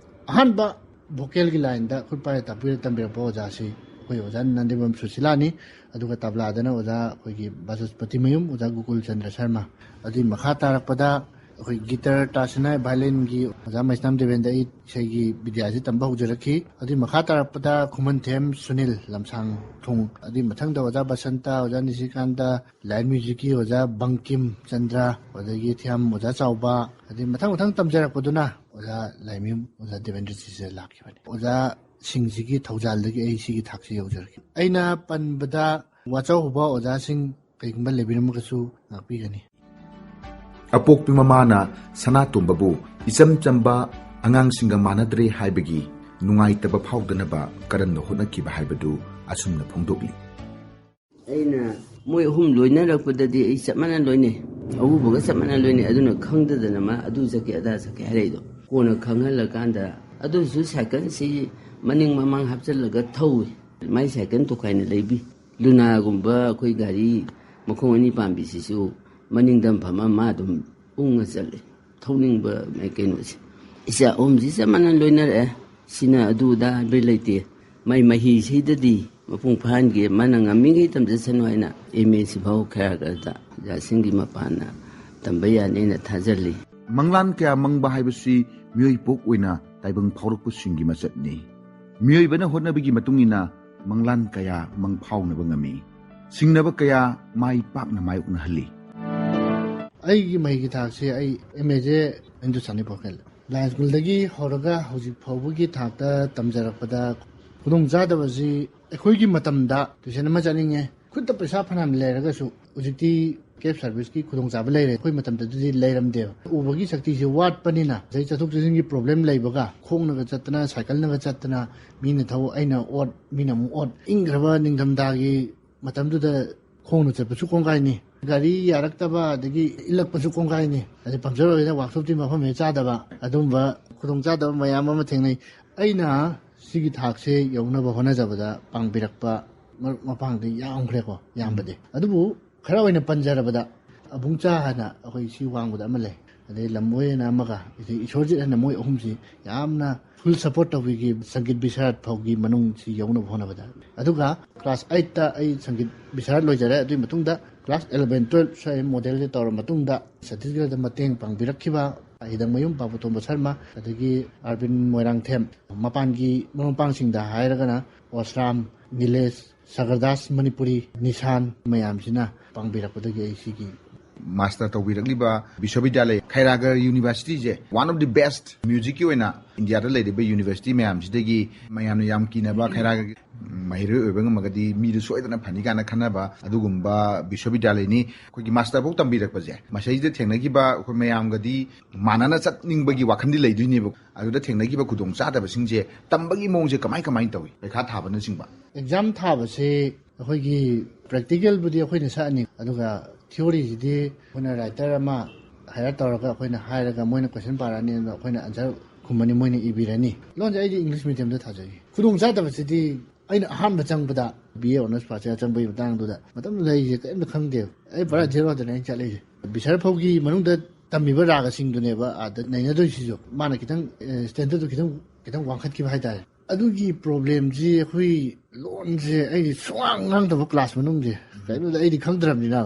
ꯑꯍꯥꯟꯕ ꯚꯣꯀꯦꯜꯒꯤ ꯂꯥꯏꯟꯗ ꯈꯨꯠ ꯄꯥꯏꯔ ꯇꯥꯛꯄꯤꯔ ꯇꯝꯕꯤꯔꯛꯄ ꯑꯣꯖꯥꯁꯤ ꯑꯩꯈꯣꯏ ꯑꯣꯖꯥ ꯅꯟꯗꯤꯕꯝ ꯁꯨꯁꯤꯂꯥꯅꯤ꯫ ꯑꯗꯨꯒ ꯇꯕ꯭ꯂꯥꯗꯅ ꯑꯣꯖꯥ ꯑꯩꯈꯣꯏꯒꯤ ꯕꯥꯆꯁꯄꯇꯤ ꯃꯌꯨꯝ ꯑꯣꯖꯥ ꯒꯣꯀꯨꯜ ꯆꯟꯗ꯭ꯔ ꯁꯔꯃ꯫ ꯑꯗꯨꯒꯤ ꯃꯈꯥ ꯇꯥꯔꯛꯄꯗ ꯑꯩꯈꯣꯏ ꯒꯤꯇꯔ, ꯇꯥꯁꯤꯅꯥꯏ, ꯚꯥꯏꯂꯤꯟꯒꯤ ꯑꯣꯖꯥ ꯃꯩꯁꯅꯥꯝ ꯗꯦꯕꯦꯟꯗ ꯑꯩ ꯏꯁꯩꯒꯤ ꯕꯤꯗ꯭ꯌꯥꯁꯤ ꯇꯝꯕ ꯍꯧꯖꯔꯛꯈꯤ꯫ ꯑꯗꯨꯒꯤ ꯃꯈꯥ ꯇꯥꯔꯛꯄꯗ ꯈꯨꯃꯟꯊꯦꯝ ꯁꯨꯅꯤꯜ ꯂꯝꯁꯥꯡ ꯊꯣꯡ, ꯑꯗꯨꯒꯤ ꯃꯊꯪꯗ ꯑꯣꯖꯥ ꯕꯁꯟꯇ, ꯑꯣꯖꯥ ꯅꯤꯁꯤꯀꯥꯟꯇ, ꯂꯥꯏꯟ ꯃ꯭ꯌꯨꯖꯤꯛꯀꯤ ꯑꯣꯖꯥ ꯕꯪꯀꯤꯝ ꯆꯟꯗ꯭ꯔ, ꯑꯗꯒꯤ ꯊꯤꯌꯥꯝ ꯑꯣꯖꯥ ꯆꯥꯎꯕ, ꯑꯗꯩ ꯃꯊꯪ ꯃꯊꯪ ꯇꯝꯖꯔꯛꯄꯗꯨꯅ ꯑꯣꯖꯥ ꯂꯥꯏꯃꯌꯨꯝ ꯑꯣꯖꯥ ꯗꯦꯕꯦꯟꯗ꯭ꯔ ꯖꯤꯁꯤꯗ ꯂꯥꯛꯈꯤꯕꯅꯤ꯫ ꯑꯣꯖꯥꯁꯤꯡꯁꯤꯒꯤ ꯊꯧꯖꯥꯜꯗꯒꯤ ꯑꯩ ꯁꯤꯒꯤ ꯊꯥꯛꯁꯤ ꯌꯧꯖꯔꯛꯈꯤ꯫ ꯑꯩꯅ ꯄꯟꯕꯗ ꯋꯥꯆꯧꯕ ꯑꯣꯖꯥꯁꯤꯡ ꯀꯩꯒꯨꯝꯕ ꯂꯩꯕꯤꯔꯝꯃꯒꯁꯨ ꯉꯥꯛꯄꯤꯒꯅꯤ꯫ ꯑꯄꯣꯛꯄꯤ ꯃꯃꯥꯅ ꯁꯅꯥꯇꯣꯝꯕꯕꯨ ꯏꯆꯝ ꯆꯝꯕ ꯑꯉꯥꯡꯁꯤꯡꯒ ꯃꯥꯟꯅꯗ꯭ꯔꯦ ꯍꯥꯏꯕꯒꯤ ꯅꯨꯡꯉꯥꯏꯇꯕ ꯐꯥꯎꯗꯅꯕ ꯀꯔꯝꯅ ꯍꯣꯠꯅꯈꯤꯕ ꯍꯥꯏꯕꯗꯨ ꯑꯁꯨꯝꯅ ꯐꯣꯡꯗꯣꯛꯂꯤ꯫ ꯑꯩꯅ ꯃꯣꯏ ꯑꯍꯨꯝ ꯂꯣꯏꯅꯔꯛꯄꯗꯗꯤ ꯑꯩ ꯆꯞ ꯃꯥꯟꯅ ꯂꯣꯏꯅꯩ, ꯑꯎꯕꯒ ꯆꯞ ꯃꯥꯟꯅ ꯂꯣꯏꯅꯩ꯫ ꯑꯗꯨꯅ ꯈꯪꯗꯗꯅ ꯃꯥ ꯑꯗꯨ ꯆꯠꯈꯤ ꯑꯗꯥ ꯆꯠꯈꯤ ꯍꯥꯏꯔꯛꯏꯗꯣ꯫ ꯀꯣꯟꯅ ꯈꯪꯍꯜꯂꯀꯥꯟꯗ ꯑꯗꯨꯁꯨ ꯁꯥꯏꯀꯜꯁꯤ ꯃꯅꯤꯡ ꯃꯃꯥꯡ ꯍꯥꯞꯆꯤꯜꯂꯒ ꯊꯧꯏ꯫ ꯃꯥꯏ ꯁꯥꯏꯀꯜ ꯇꯣꯈꯥꯏꯅ ꯂꯩꯕꯤ꯫ ꯂꯨꯅꯥꯒꯨꯝꯕ ꯑꯩꯈꯣꯏ ꯒꯥꯔꯤ ꯃꯈꯣꯡ ꯑꯅꯤ ꯄꯥꯟꯕꯤꯁꯤꯁꯨ ꯃꯅꯤꯡꯗ ꯐꯝꯃ ꯃꯥ ꯑꯗꯨꯝ ꯎꯪꯉ ꯆꯠꯂꯤ꯫ ꯊꯧꯅꯤꯡꯕ ꯀꯩꯅꯣꯁꯦ꯫ ꯏꯆꯥ ꯑꯍꯨꯝꯁꯤ ꯆꯞ ꯃꯥꯟꯅ ꯂꯣꯏꯅꯔꯛꯑꯦ꯫ ꯁꯤꯅ ꯑꯗꯨ ꯑꯗꯥ ꯍꯥꯏꯕ ꯂꯩꯇꯦ꯫ ꯃꯥꯏ ꯃꯍꯤꯁꯤꯗꯗꯤ ꯃꯄꯨꯡ ꯐꯥꯍꯟꯒꯦ, ꯃꯥꯅ ꯉꯝꯃꯤꯉꯩ ꯇꯝꯖꯁꯅꯨ ꯍꯥꯏꯅ ꯑꯦꯝ ꯑꯦ ꯁꯤꯐꯥꯎ ꯈꯔ ꯈꯔꯗ ꯑꯣꯖꯥꯁꯤꯡꯒꯤ ꯃꯄꯥꯟꯅ ꯇꯝꯕ ꯌꯥꯅꯤꯅ ꯊꯥꯖꯜꯂꯤ꯫ ꯃꯪꯂꯥꯟ ꯀꯌꯥ ꯃꯪꯕ ꯍꯥꯏꯕꯁꯤ ꯃꯤꯑꯣꯏ ꯄꯣꯛ ꯑꯣꯏꯅ ꯇꯥꯏꯕꯪ ꯐꯥꯎꯔꯛꯄꯁꯤꯡꯒꯤ ꯃꯆꯠꯅꯤ꯫ ꯃꯤꯑꯣꯏꯕꯅ ꯍꯣꯠꯅꯕꯒꯤ ꯃꯇꯨꯡ ꯏꯟꯅ ꯃꯪꯂꯥꯟ ꯀꯌꯥ ꯃꯪꯐꯥꯎꯅꯕ ꯉꯝꯃꯤ꯫ ꯁꯤꯡꯅꯕ ꯀꯌꯥ ꯃꯥꯏ ꯄꯥꯛꯅ ꯃꯥꯌꯣꯛꯅꯍꯜꯂꯤ꯫ ꯑꯩꯒꯤ ꯃꯍꯩꯒꯤ ꯊꯥꯛꯁꯦ ꯑꯩ ꯑꯦꯝ ꯑꯦꯁꯦ ꯍꯤꯟꯗꯨꯁꯇꯥꯅꯤ ꯚꯣꯀꯦꯜ ꯂꯥꯏꯟ ꯁ꯭ꯀꯨꯜꯗꯒꯤ ꯍꯧꯔꯒ ꯍꯧꯖꯤꯛ ꯐꯥꯎꯕꯒꯤ ꯊꯥꯛꯇ ꯇꯝꯖꯔꯛꯄꯗ ꯈꯨꯗꯣꯡꯆꯥꯗꯕꯁꯤ ꯑꯩꯈꯣꯏꯒꯤ ꯃꯇꯝꯗ ꯇ꯭ꯌꯨꯁꯟ ꯑꯃ ꯆꯠꯅꯤꯡꯉꯦ, ꯈꯨꯠꯇ ꯄꯩꯁꯥ ꯐꯅꯌꯥꯝ ꯂꯩꯔꯒꯁꯨ ꯍꯧꯖꯤꯛꯇꯤ ꯀꯦꯕ ꯁꯥꯔꯚꯤꯁꯀꯤ ꯈꯨꯗꯣꯡꯆꯥꯕ ꯂꯩꯔꯦ꯫ ꯑꯩꯈꯣꯏ ꯃꯇꯝꯗꯗꯤ ꯂꯩꯔꯝꯗꯦꯕ꯫ ꯎꯕꯒꯤ ꯁꯛꯇꯤꯁꯦ ꯋꯥꯠꯄꯅꯤꯅ ꯉꯁꯥꯏ ꯆꯠꯊꯣꯛ ꯆꯠꯁꯤꯟꯒꯤ ꯄ꯭ꯔꯣꯕ꯭ꯂꯦꯝ ꯂꯩꯕꯒ ꯈꯣꯡꯅꯒ ꯆꯠꯇꯅ, ꯁꯥꯏꯀꯜꯅꯒ ꯆꯠꯇꯅ, ꯃꯤꯅ ꯊꯧ ꯑꯩꯅ ꯑꯣꯠ, ꯃꯤꯅ ꯑꯃꯨꯛ ꯑꯣꯠ, ꯏꯪꯈ꯭ꯔꯕ ꯅꯤꯡꯊꯝꯊꯥꯒꯤ ꯃꯇꯝꯗꯨꯗ ꯈꯣꯡꯅ ꯆꯠꯄꯁꯨ ꯀꯣꯡꯒꯥꯏꯅꯤ, ꯒꯥꯔꯤ ꯌꯥꯔꯛꯇꯕ, ꯑꯗꯒꯤ ꯏꯜꯂꯛꯄꯁꯨ ꯀꯣꯡꯒꯥꯏꯅꯤ, ꯑꯗꯩ ꯄꯝꯆꯔ ꯑꯣꯏꯗꯅ ꯋꯥꯛꯁꯣꯞꯇꯤ ꯃꯐꯝ ꯍꯦꯛ ꯆꯥꯗꯕ, ꯑꯗꯨꯝꯕ ꯈꯨꯗꯣꯡꯆꯥꯗꯕ ꯃꯌꯥꯝ ꯑꯃ ꯊꯦꯡꯅꯩ꯫ ꯑꯩꯅ ꯁꯤꯒꯤ ꯊꯥꯛꯁꯦ ꯌꯧꯅꯕ ꯍꯣꯠꯅꯖꯕꯗ ꯄꯥꯡꯕꯤꯔꯛꯄ ꯃꯔꯨꯞ ꯃꯄꯥꯡꯗꯤ ꯌꯥꯝꯈ꯭ꯔꯦꯀꯣ, ꯌꯥꯝꯕꯗꯤ꯫ ꯑꯗꯨꯕꯨ ꯈꯔ ꯑꯣꯏꯅ ꯄꯟꯖꯔꯕꯗ, ꯑꯕꯨꯡꯆꯥ ꯍꯥꯏꯅ ꯑꯩꯈꯣꯏ ꯁꯤ ꯋꯥꯡꯃꯗ ꯑꯃ ꯂꯩ, ꯑꯗꯩ ꯂꯝꯕꯣꯏ ꯍꯥꯏꯅ ꯑꯃꯒ, ꯑꯗꯩ ꯏꯁꯣꯔꯖꯤꯠ ꯍꯥꯏꯅ, ꯃꯣꯏ ꯑꯍꯨꯝꯁꯤ ꯌꯥꯝꯅ ꯐꯨꯜ ꯁꯄꯣꯔꯠ ꯇꯧꯕꯤꯈꯤ ꯁꯪꯒꯤꯠ ꯕꯤꯁꯥꯔꯠ ꯐꯥꯎꯒꯤ ꯃꯅꯨꯡꯁꯤ ꯌꯧꯅꯕ ꯍꯣꯠꯅꯕꯗ꯫ ꯑꯗꯨꯒ ꯀ꯭ꯂꯥꯁ ꯑꯩꯠꯇ ꯑꯩ ꯁꯪꯒꯤꯠ ꯕꯤꯁꯥꯔꯠ ꯂꯣꯏꯖꯔꯦ꯫ ꯑꯗꯨꯒꯤ ꯃꯇꯨꯡꯗ ꯀ꯭ꯂꯥꯁ ꯑꯦꯂꯚꯦꯟ, ꯇꯨꯌꯦꯜꯞ ꯁ꯭ꯋꯥꯏ ꯃꯣꯗꯦꯜꯁꯦ ꯇꯧꯔ ꯃꯇꯨꯡꯗ ꯁꯠꯇꯤꯁꯒꯔꯗ ꯃꯇꯦꯡ ꯄꯥꯡꯕꯤꯔꯛꯈꯤꯕ ꯍꯤꯗꯥꯡꯃꯌꯨꯝ ꯄꯥꯕꯣꯇꯣꯝꯕ ꯁꯔꯃ, ꯑꯗꯒꯤ ꯑꯥꯔꯕꯤꯟ ꯃꯣꯏꯔꯥꯡꯊꯦꯝ, ꯃꯄꯥꯟꯒꯤ ꯃꯔꯨꯞ ꯃꯄꯥꯡꯁꯤꯡꯗ ꯍꯥꯏꯔꯒꯅ ꯑꯣꯁ꯭ꯔꯥꯝ, ꯅꯤꯂꯦꯁ, ꯁꯒꯔꯗꯥꯁ ꯃꯅꯤꯄꯨꯔꯤ, ꯅꯤꯁꯥꯟ ꯃꯌꯥꯝꯁꯤꯅ ꯄꯥꯡꯕꯤꯔꯛꯄꯗꯒꯤ ꯑꯩ ꯁꯤꯒꯤ ꯃꯥꯁꯇꯔ ꯇꯧꯕꯤꯔꯛꯂꯤꯕ ꯕꯤꯁ꯭ꯋꯕꯤꯗ꯭ꯌꯥꯂꯌ ꯈꯩꯔꯥꯒꯔ ꯌꯨꯅꯤꯚꯔꯁꯤꯇꯤꯁꯦ one of the best, ꯃ꯭ꯌꯨꯖꯤꯛꯀꯤ ꯑꯣꯏꯅ ꯏꯟꯗꯤꯌꯥꯗ ꯂꯩꯔꯤꯕ ꯌꯨꯅꯤꯚꯔꯁꯤꯇꯤ ꯃꯌꯥꯝꯁꯤꯗꯒꯤ ꯃꯌꯥꯝꯅ ꯌꯥꯝ ꯀꯤꯅꯕ ꯈꯩꯔꯥꯒꯔ ꯃꯍꯩꯔꯣꯏ ꯑꯣꯏꯕ ꯉꯝꯃꯒꯗꯤ ꯃꯤꯗꯨ ꯁꯣꯏꯗꯅ ꯐꯅꯤ ꯀꯥꯏꯅ ꯈꯟꯅꯕ ꯑꯗꯨꯒꯨꯝꯕ ꯕꯤꯁ꯭ꯋꯕꯤꯗ꯭ꯌꯥꯂꯌꯅꯤ꯫ ꯑꯩꯈꯣꯏꯒꯤ ꯃꯥꯁꯇꯔꯐꯥꯎ ꯇꯝꯕꯤꯔꯛꯄꯁꯦ ꯃꯁꯤꯗꯩꯁꯤꯗ ꯊꯦꯡꯅꯈꯤꯕ ꯑꯩꯈꯣꯏ ꯃꯌꯥꯝꯒꯗꯤ ꯃꯥꯟꯅꯅ ꯆꯠꯅꯤꯡꯕꯒꯤ ꯋꯥꯈꯜꯗꯤ ꯂꯩꯗꯣꯏꯅꯦꯕ꯫ ꯑꯗꯨꯗ ꯊꯦꯡꯅꯈꯤꯕ ꯈꯨꯗꯣꯡꯆꯥꯗꯕꯁꯤꯡꯁꯦ ꯇꯝꯕꯒꯤ ꯃꯑꯣꯡꯁꯦ ꯀꯃꯥꯏ ꯀꯃꯥꯏꯅ ꯇꯧꯏ, ꯄꯩꯈꯥ ꯊꯥꯕꯅꯆꯤꯡꯕ? ꯑꯦꯛꯖꯥꯝ ꯊꯥꯕꯁꯦ ꯑꯩꯈꯣꯏꯒꯤ ꯄ꯭ꯔꯦꯛꯇꯤꯀꯦꯜꯕꯨꯗꯤ ꯑꯩꯈꯣꯏꯅ ꯁꯛꯑꯅꯤ, ꯑꯗꯨꯒ ꯊꯤꯑꯣꯔꯤꯁꯤꯗꯤ ꯑꯩꯈꯣꯏꯅ ꯔꯥꯏꯇꯔ ꯑꯃ ꯍꯥꯏꯌꯔ ꯇꯧꯔꯒ ꯑꯩꯈꯣꯏꯅ ꯍꯥꯏꯔꯒ ꯃꯣꯏꯅ ꯀꯣꯏꯁꯟ ꯄꯥꯔꯛꯑꯅꯤ, ꯑꯗꯨꯒ ꯑꯩꯈꯣꯏꯅ ꯑꯟꯁꯔ ꯈꯨꯝꯃꯅꯤ, ꯃꯣꯏꯅ ꯏꯕꯤꯔꯅꯤ꯫ ꯂꯣꯟꯁꯦ ꯑꯩꯗꯤ ꯏꯪꯂꯤꯁ ꯃꯤꯗꯤꯌꯝꯗ ꯊꯥꯖꯩ꯫ ꯈꯨꯗꯣꯡꯆꯥꯗꯕꯁꯤꯗꯤ ꯑꯩꯅ ꯑꯍꯥꯟꯕ ꯆꯪꯕꯗ, B A honours first year ꯆꯪꯕꯒꯤ ꯃꯇꯥꯡꯗꯨꯗ, ꯃꯇꯝꯗꯨꯗ ꯑꯩꯁꯦ ꯀꯔꯤꯝꯇ ꯈꯪꯗꯦꯕ꯫ ꯑꯩ ꯄꯨꯔꯥ ꯖꯦꯔꯣꯗꯅꯦ ꯑꯩꯅ ꯆꯠꯂꯛꯏꯁꯦ꯫ ꯕꯤꯁꯥꯔ ꯐꯥꯎꯒꯤ ꯃꯅꯨꯡꯗ ꯇꯝꯃꯤꯕ ꯔꯥꯒꯁꯤꯡꯗꯨꯅꯦꯕ ꯑꯥꯗ ꯅꯩꯅꯗꯣꯏꯁꯤꯁꯨ꯫ ꯃꯥꯅ ꯈꯤꯇꯪ, ꯑꯦ, ꯁ꯭ꯇꯦꯟꯗꯔꯗꯇꯨ ꯈꯤꯇꯪ, ꯈꯤꯇꯪ ꯋꯥꯡꯈꯠꯈꯤꯕ ꯍꯥꯏꯇꯥꯔꯦ꯫ ꯑꯗꯨꯒꯤ ꯄ꯭ꯔꯣꯕ꯭ꯂꯦꯝꯁꯤ ꯑꯩꯈꯣꯏ ꯂꯣꯟꯁꯦ ꯑꯩꯗꯤ ꯁꯨꯡꯉꯥꯡ ꯉꯥꯡꯗꯕ ꯀ꯭ꯂꯥꯁ ꯃꯅꯨꯡꯁꯦ꯫ ꯀꯩꯅꯣꯗ ꯑꯩꯗꯤ ꯈꯪꯗ꯭ꯔꯕꯅꯤꯅ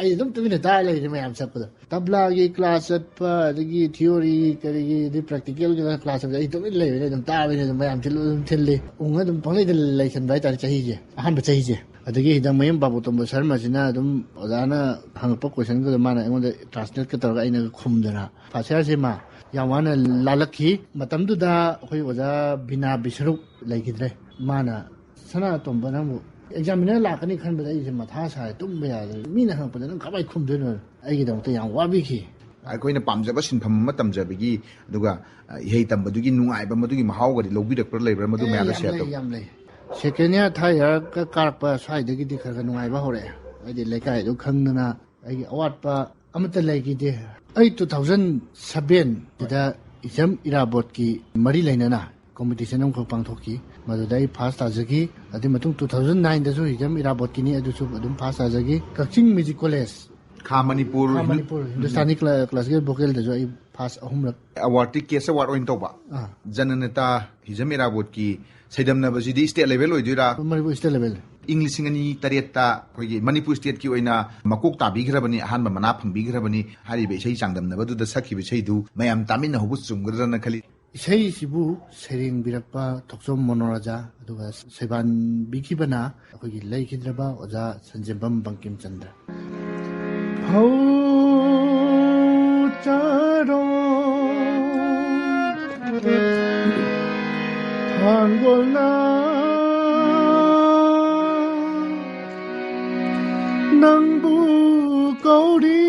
ꯑꯩ ꯑꯗꯨꯝ ꯇꯨꯃꯤꯟꯅ ꯇꯥꯔ ꯂꯩꯔꯦ ꯃꯌꯥꯝ ꯆꯠꯄꯗ꯫ ꯇꯕ꯭ꯂꯥꯒꯤ ꯀ꯭ꯂꯥꯁ ꯆꯠꯄ, ꯑꯗꯒꯤ ꯊꯤꯑꯣꯔꯤ ꯀꯔꯤꯒꯤ, ꯑꯗꯩ ꯄ꯭ꯔꯦꯛꯇꯤꯀꯦꯜꯒꯤ ꯀ꯭ꯂꯥꯁ ꯆꯠꯄꯗ ꯑꯩ ꯇꯨꯃꯤꯟ ꯂꯩꯕꯅꯤ, ꯑꯗꯨꯝ ꯇꯥꯕꯅꯤ, ꯑꯗꯨꯝ ꯃꯌꯥꯝ ꯊꯤꯜꯂꯨ ꯑꯗꯨꯝ ꯊꯤꯜꯂꯤ꯫ ꯎꯪꯉ ꯑꯗꯨꯝ ꯄꯪꯂꯩꯗ ꯂꯩꯁꯟꯕ ꯍꯥꯏꯇꯥꯔꯦ ꯆꯍꯤꯁꯦ, ꯑꯍꯥꯟꯕ ꯆꯍꯤꯁꯦ꯫ ꯑꯗꯒꯤ ꯍꯤꯗꯥꯡꯃꯌꯨꯝ ꯄꯥꯕꯣꯇꯣꯝꯕ ꯁꯔꯃꯁꯤꯅ ꯑꯗꯨꯝ ꯑꯣꯖꯥꯅ ꯍꯪꯉꯛꯄ ꯀꯣꯏꯁꯟꯒꯗꯣ ꯃꯥꯅ ꯑꯩꯉꯣꯟꯗ ꯇ꯭ꯔꯥꯟꯁꯂꯦꯠꯀ ꯇꯧꯔꯒ ꯑꯩꯅꯒ ꯈꯨꯝꯗꯅ ꯐꯥꯔꯁ ꯏꯌꯥꯔꯁꯦ ꯃꯥ ꯌꯥꯝ ꯋꯥꯅ ꯂꯥꯜꯂꯛꯈꯤ꯫ ꯃꯇꯝꯗꯨꯗ ꯑꯩꯈꯣꯏ ꯑꯣꯖꯥ ꯕꯤꯅꯥ ꯕꯤꯁ꯭ꯋꯔꯨꯞ ꯂꯩꯈꯤꯗ꯭ꯔꯦ꯫ ꯃꯥꯅ, "ꯁꯅꯥꯇꯣꯝꯕ, ꯅꯪꯕꯨ ꯑꯦꯛꯖꯥꯃꯤꯅꯔ ꯂꯥꯛꯀꯅꯤ ꯈꯟꯕꯗ ꯑꯩꯁꯦ ꯃꯊꯥ ꯁꯥꯔꯦ, ꯇꯨꯝꯕ ꯌꯥꯗ꯭ꯔꯦ, ꯃꯤꯅ ꯍꯪꯉꯛꯄꯗ ꯅꯪ ꯀꯃꯥꯏꯅ ꯈꯨꯝꯗꯣꯏꯅꯣ?" ꯑꯩꯒꯤꯗꯃꯛꯇ ꯌꯥꯝ ꯋꯥꯕꯤꯈꯤ꯫ ꯑꯩꯈꯣꯏꯅ ꯄꯥꯝꯖꯕ ꯁꯤꯟꯐꯝ ꯑꯃ ꯇꯝꯖꯕꯒꯤ, ꯑꯗꯨꯒ, ꯑ, ꯏꯍꯩ ꯇꯝꯕꯗꯨꯒꯤ ꯅꯨꯡꯉꯥꯏꯕ, ꯃꯗꯨꯒꯤ ꯃꯍꯥꯎꯒꯗꯤ ꯂꯧꯕꯤꯔꯛꯄ꯭ꯔꯥ, ꯂꯩꯕ꯭ꯔꯥ, ꯃꯗꯨ ꯑꯦ, ꯃꯌꯥꯝꯗ ꯌꯥꯝ ꯁꯤꯌꯔ ꯂꯩ, ꯇꯧ꯫ ꯌꯥꯝ ꯂꯩ꯫ ꯁꯦꯀꯦꯟ ꯏꯌꯥꯔ, ꯊꯥꯔꯠ ꯏꯌꯥꯔꯒ ꯀꯥꯔꯛꯄ ꯁ꯭ꯋꯥꯏꯗꯒꯤꯗꯤ ꯈꯔ ꯈꯔ ꯅꯨꯡꯉꯥꯏꯕ ꯍꯧꯔꯛꯑꯦ꯫ ꯍꯥꯏꯗꯤ ꯂꯩꯀꯥꯏꯗꯨ ꯈꯪꯗꯅ ꯑꯩꯒꯤ ꯑꯋꯥꯠꯄ ꯑꯃꯠꯇ ꯂꯩꯈꯤꯗꯦ꯫ ꯑꯩ two thousand seven ꯁꯤꯗ ꯍꯤꯖꯝ ꯏꯔꯥꯕꯣꯠꯀꯤ ꯃꯔꯤ ꯂꯩꯅꯅ ꯀꯣꯝꯄꯤꯇꯤꯁꯟ ꯑꯃꯈꯛ ꯄꯥꯡꯊꯣꯛꯈꯤ꯫ ꯃꯗꯨꯗ ꯑꯩ ꯐꯥꯔꯁ ꯇꯥꯖꯈꯤ꯫ ꯑꯗꯨꯒꯤ ꯃꯇꯨꯡ two thousand nineꯗꯁꯨ ꯍꯤꯖꯝ ꯏꯔꯥꯕꯣꯠꯀꯤꯅꯤ, ꯑꯗꯨꯁꯨ ꯑꯗꯨꯝ ꯐꯥꯔꯁ ꯇꯥꯖꯈꯤ꯫ ꯀꯛꯆꯤꯡ ꯃ꯭ꯌꯨꯖꯤꯛ ꯀꯣꯂꯦꯖ, ꯈꯥ ꯃꯅꯤꯄꯨꯔ ꯈꯥ ꯍꯤꯟ- ꯃꯅꯤꯄꯨꯔ ꯍꯤꯟꯗꯨꯁꯇꯥꯅꯤ ꯀ꯭ꯂꯥ-, ꯀ꯭ꯂꯥꯁꯤꯀꯦꯜ ꯚꯣꯀꯦꯜꯗꯁꯨ ꯑꯩ ꯐꯥꯔꯁ ꯑꯍꯨꯝꯂꯛ꯫ ꯑꯦꯋꯥꯔꯗꯇꯤ ꯀꯦꯁ ꯑꯦꯋꯥꯔꯗ ꯑꯣꯏꯅ ꯇꯧꯕ꯫ ꯑꯥ꯫ ꯖꯅꯅꯦꯇꯥ ꯍꯤꯖꯝ ꯏꯔꯥꯕꯣꯠꯀꯤ ꯁꯩꯗꯝꯅꯕꯁꯤꯗꯤ ꯁ꯭ꯇꯦꯠ ꯂꯦꯚꯦꯜ ꯑꯣꯏꯗꯣꯏꯔꯥ? Manipur state level. ꯏꯪ ꯂꯤꯁꯤꯡ ꯑꯅꯤ ꯇꯔꯦꯠꯇ ꯑꯩꯈꯣꯏꯒꯤ ꯃꯅꯤꯄꯨꯔ ꯁ꯭ꯇꯦꯠꯀꯤ ꯑꯣꯏꯅ ꯃꯀꯣꯛ ꯇꯥꯕꯤꯈ꯭ꯔꯕꯅꯤ, ꯑꯍꯥꯟꯕ ꯃꯅꯥ ꯐꯪꯕꯤꯈ꯭ꯔꯕꯅꯤ꯫ ꯍꯥꯏꯔꯤꯕ ꯏꯁꯩ ꯆꯥꯡꯗꯝꯅꯕꯗꯨꯗ ꯁꯛꯈꯤꯕ ꯏꯁꯩꯗꯨ ꯃꯌꯥꯝ ꯇꯥꯃꯤꯟꯅꯍꯧꯕ ꯆꯨꯝꯒꯗ꯭ꯔꯅ ꯈꯜꯂꯤ꯫ ꯏꯁꯩꯁꯤꯕꯨ ꯁꯩꯔꯦꯡꯕꯤꯔꯛꯄ ꯊꯣꯛꯆꯣꯝ ꯃꯣꯅꯣꯔꯥꯖꯥ, ꯑꯗꯨꯒ ꯁꯩꯕꯥꯟꯕꯤꯈꯤꯕꯅ ꯑꯩꯈꯣꯏꯒꯤ ꯂꯩꯈꯤꯗ꯭ꯔꯕ ꯑꯣꯖꯥ ꯁꯟꯖꯦꯝꯕꯝ ꯕꯪꯀꯤꯝ ꯆꯟꯗ꯭ꯔ꯫ ꯐꯧ ꯆꯥꯔꯣ ꯊꯥꯡꯒꯣꯜꯅ ꯅꯪꯕꯨ ꯀꯧꯔꯤ,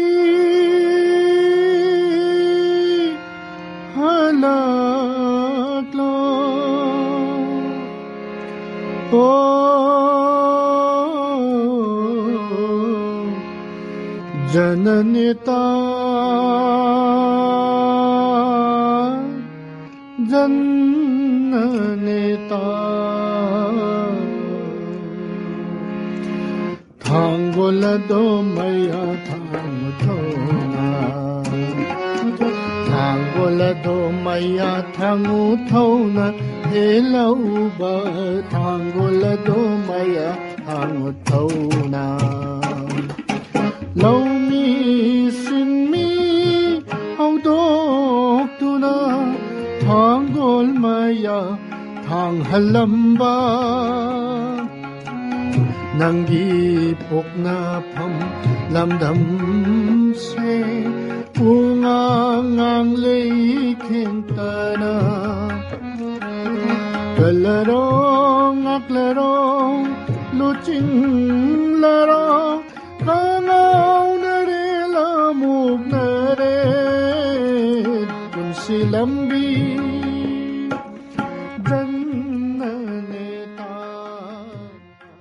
ꯍꯜꯂꯛꯂꯣ꯫ ꯑꯣ ꯖꯅꯅꯦꯇꯥ, ꯖꯅꯅꯦꯇꯥ꯫ ꯊꯥꯡꯒꯣꯜ ꯑꯗꯣ ꯃꯌꯥ ꯊꯥꯡꯉꯨ ꯊꯧꯅ, ꯊꯥꯡꯒꯣꯜ ꯑꯗꯣ ꯃꯌꯥ ꯊꯥꯡꯉꯨ ꯊꯧꯅ, ꯍꯦ ꯂꯧꯕ ꯊꯥꯡꯒꯣꯜ ꯑꯗꯣ ꯃꯌꯥ ꯊꯥꯡꯉꯨ ꯊꯧꯅ꯫ ꯂꯧꯃꯤ ꯁꯤꯟꯃꯤ ꯍꯧꯗꯣꯛꯇꯨꯅ ꯊꯥꯡꯒꯣꯜ ꯃꯌꯥ ꯊꯥꯡꯍꯜꯂꯝꯕ ꯅꯪꯒꯤ ꯄꯣꯛꯅꯐꯝ ꯂꯝꯗꯝꯁꯦ ꯎ ꯉꯥ ꯉꯥꯡ ꯂꯩ ꯈꯦꯡꯇꯅ ꯀꯜꯂꯔꯣ꯫ ꯂꯔꯣ, ꯂꯨꯆꯤꯡꯂꯔꯣ, ꯀꯉꯥꯎꯅꯔꯦ, ꯂꯥꯃꯨꯛꯅꯔꯦ, ꯄꯨꯟꯁꯤ ꯂꯝꯕꯤ ꯗꯟꯅꯅꯦ ꯇꯥ꯫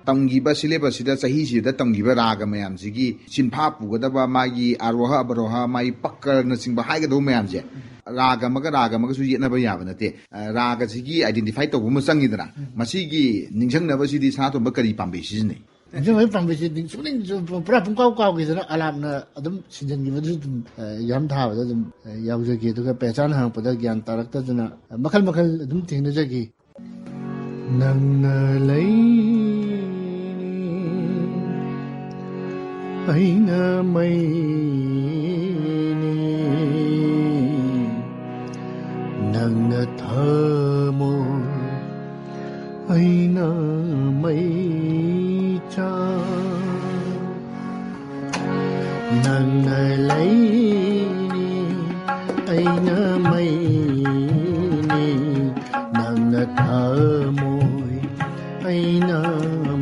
ꯇꯝꯈꯤꯕ syllabus ꯁꯤꯗ, ꯆꯍꯤꯁꯤꯗ ꯇꯝꯈꯤꯕ ꯔꯥꯒ ꯃꯌꯥꯝꯁꯤꯒꯤ ꯆꯤꯟꯐꯥ ꯄꯨꯒꯗꯕ, ꯃꯥꯒꯤ ꯑꯔꯣꯍ, ꯑꯕꯔꯣꯍ, ꯃꯥꯒꯤ ꯄꯛꯀꯔꯅꯆꯤꯡꯕ ꯍꯥꯏꯒꯗꯧꯕ ꯃꯌꯥꯝꯁꯦ, ꯔꯥꯒ ꯑꯃꯒ ꯔꯥꯒ ꯑꯃꯒꯁꯨ ꯌꯦꯠꯅꯕ ꯌꯥꯕ ꯅꯠꯇꯦ꯫ ꯑ, ꯔꯥꯒꯁꯤꯒꯤ identify ꯇꯧꯕ ꯑꯃ ꯆꯪꯉꯤꯗꯅ, ꯃꯁꯤꯒꯤ ꯅꯤꯡꯁꯤꯡꯅꯕꯁꯤꯗꯤ ꯁꯅꯥꯇꯣꯝꯕ ꯀꯔꯤ ꯄꯥꯝꯕꯩ ꯁꯤꯖꯤꯟꯅꯩ? ꯅꯤꯡꯁꯤꯡꯕꯒꯤ ꯄꯥꯝꯕꯩꯁꯦ ꯅꯤꯡ-, ꯁꯨꯡꯅꯤꯡ-, ꯁꯨ-, ꯄꯨꯔꯥ ꯄꯨꯡꯀꯥꯎ ꯀꯥꯎꯈꯤꯗꯅ ꯑꯂꯥꯞꯅ ꯑꯗꯨꯝ ꯁꯤꯟꯖꯟꯈꯤꯕꯗꯨꯁꯨ ꯑꯗꯨꯝ, ꯑ, exam ꯊꯥꯕꯗ ꯑꯗꯨꯝ, ꯑ, ꯌꯥꯎꯖꯈꯤ꯫ ꯑꯗꯨꯒ ꯄꯦꯆꯥꯟ ꯍꯪꯉꯛꯄꯗ ꯒ꯭ꯌꯥꯟ ꯇꯥꯔꯛꯇꯗꯅ, ꯑ, ꯃꯈꯜ ꯃꯈꯜ ꯑꯗꯨꯝ ꯊꯦꯡꯅꯖꯈꯤ꯫ ꯅꯪꯅ ꯂꯩꯅꯤ, ꯑꯩꯅ ꯃꯩꯅꯤ, ꯅꯪꯅ ꯊꯃꯣꯏ, ꯑꯩꯅ ꯃꯩꯆꯥꯛ꯫ ꯅꯪꯅ ꯂꯩꯅꯤ, ꯑꯩꯅ ꯃꯩꯅꯤ, ꯅꯪꯅ ꯊꯃꯣꯏ, ꯑꯩꯅ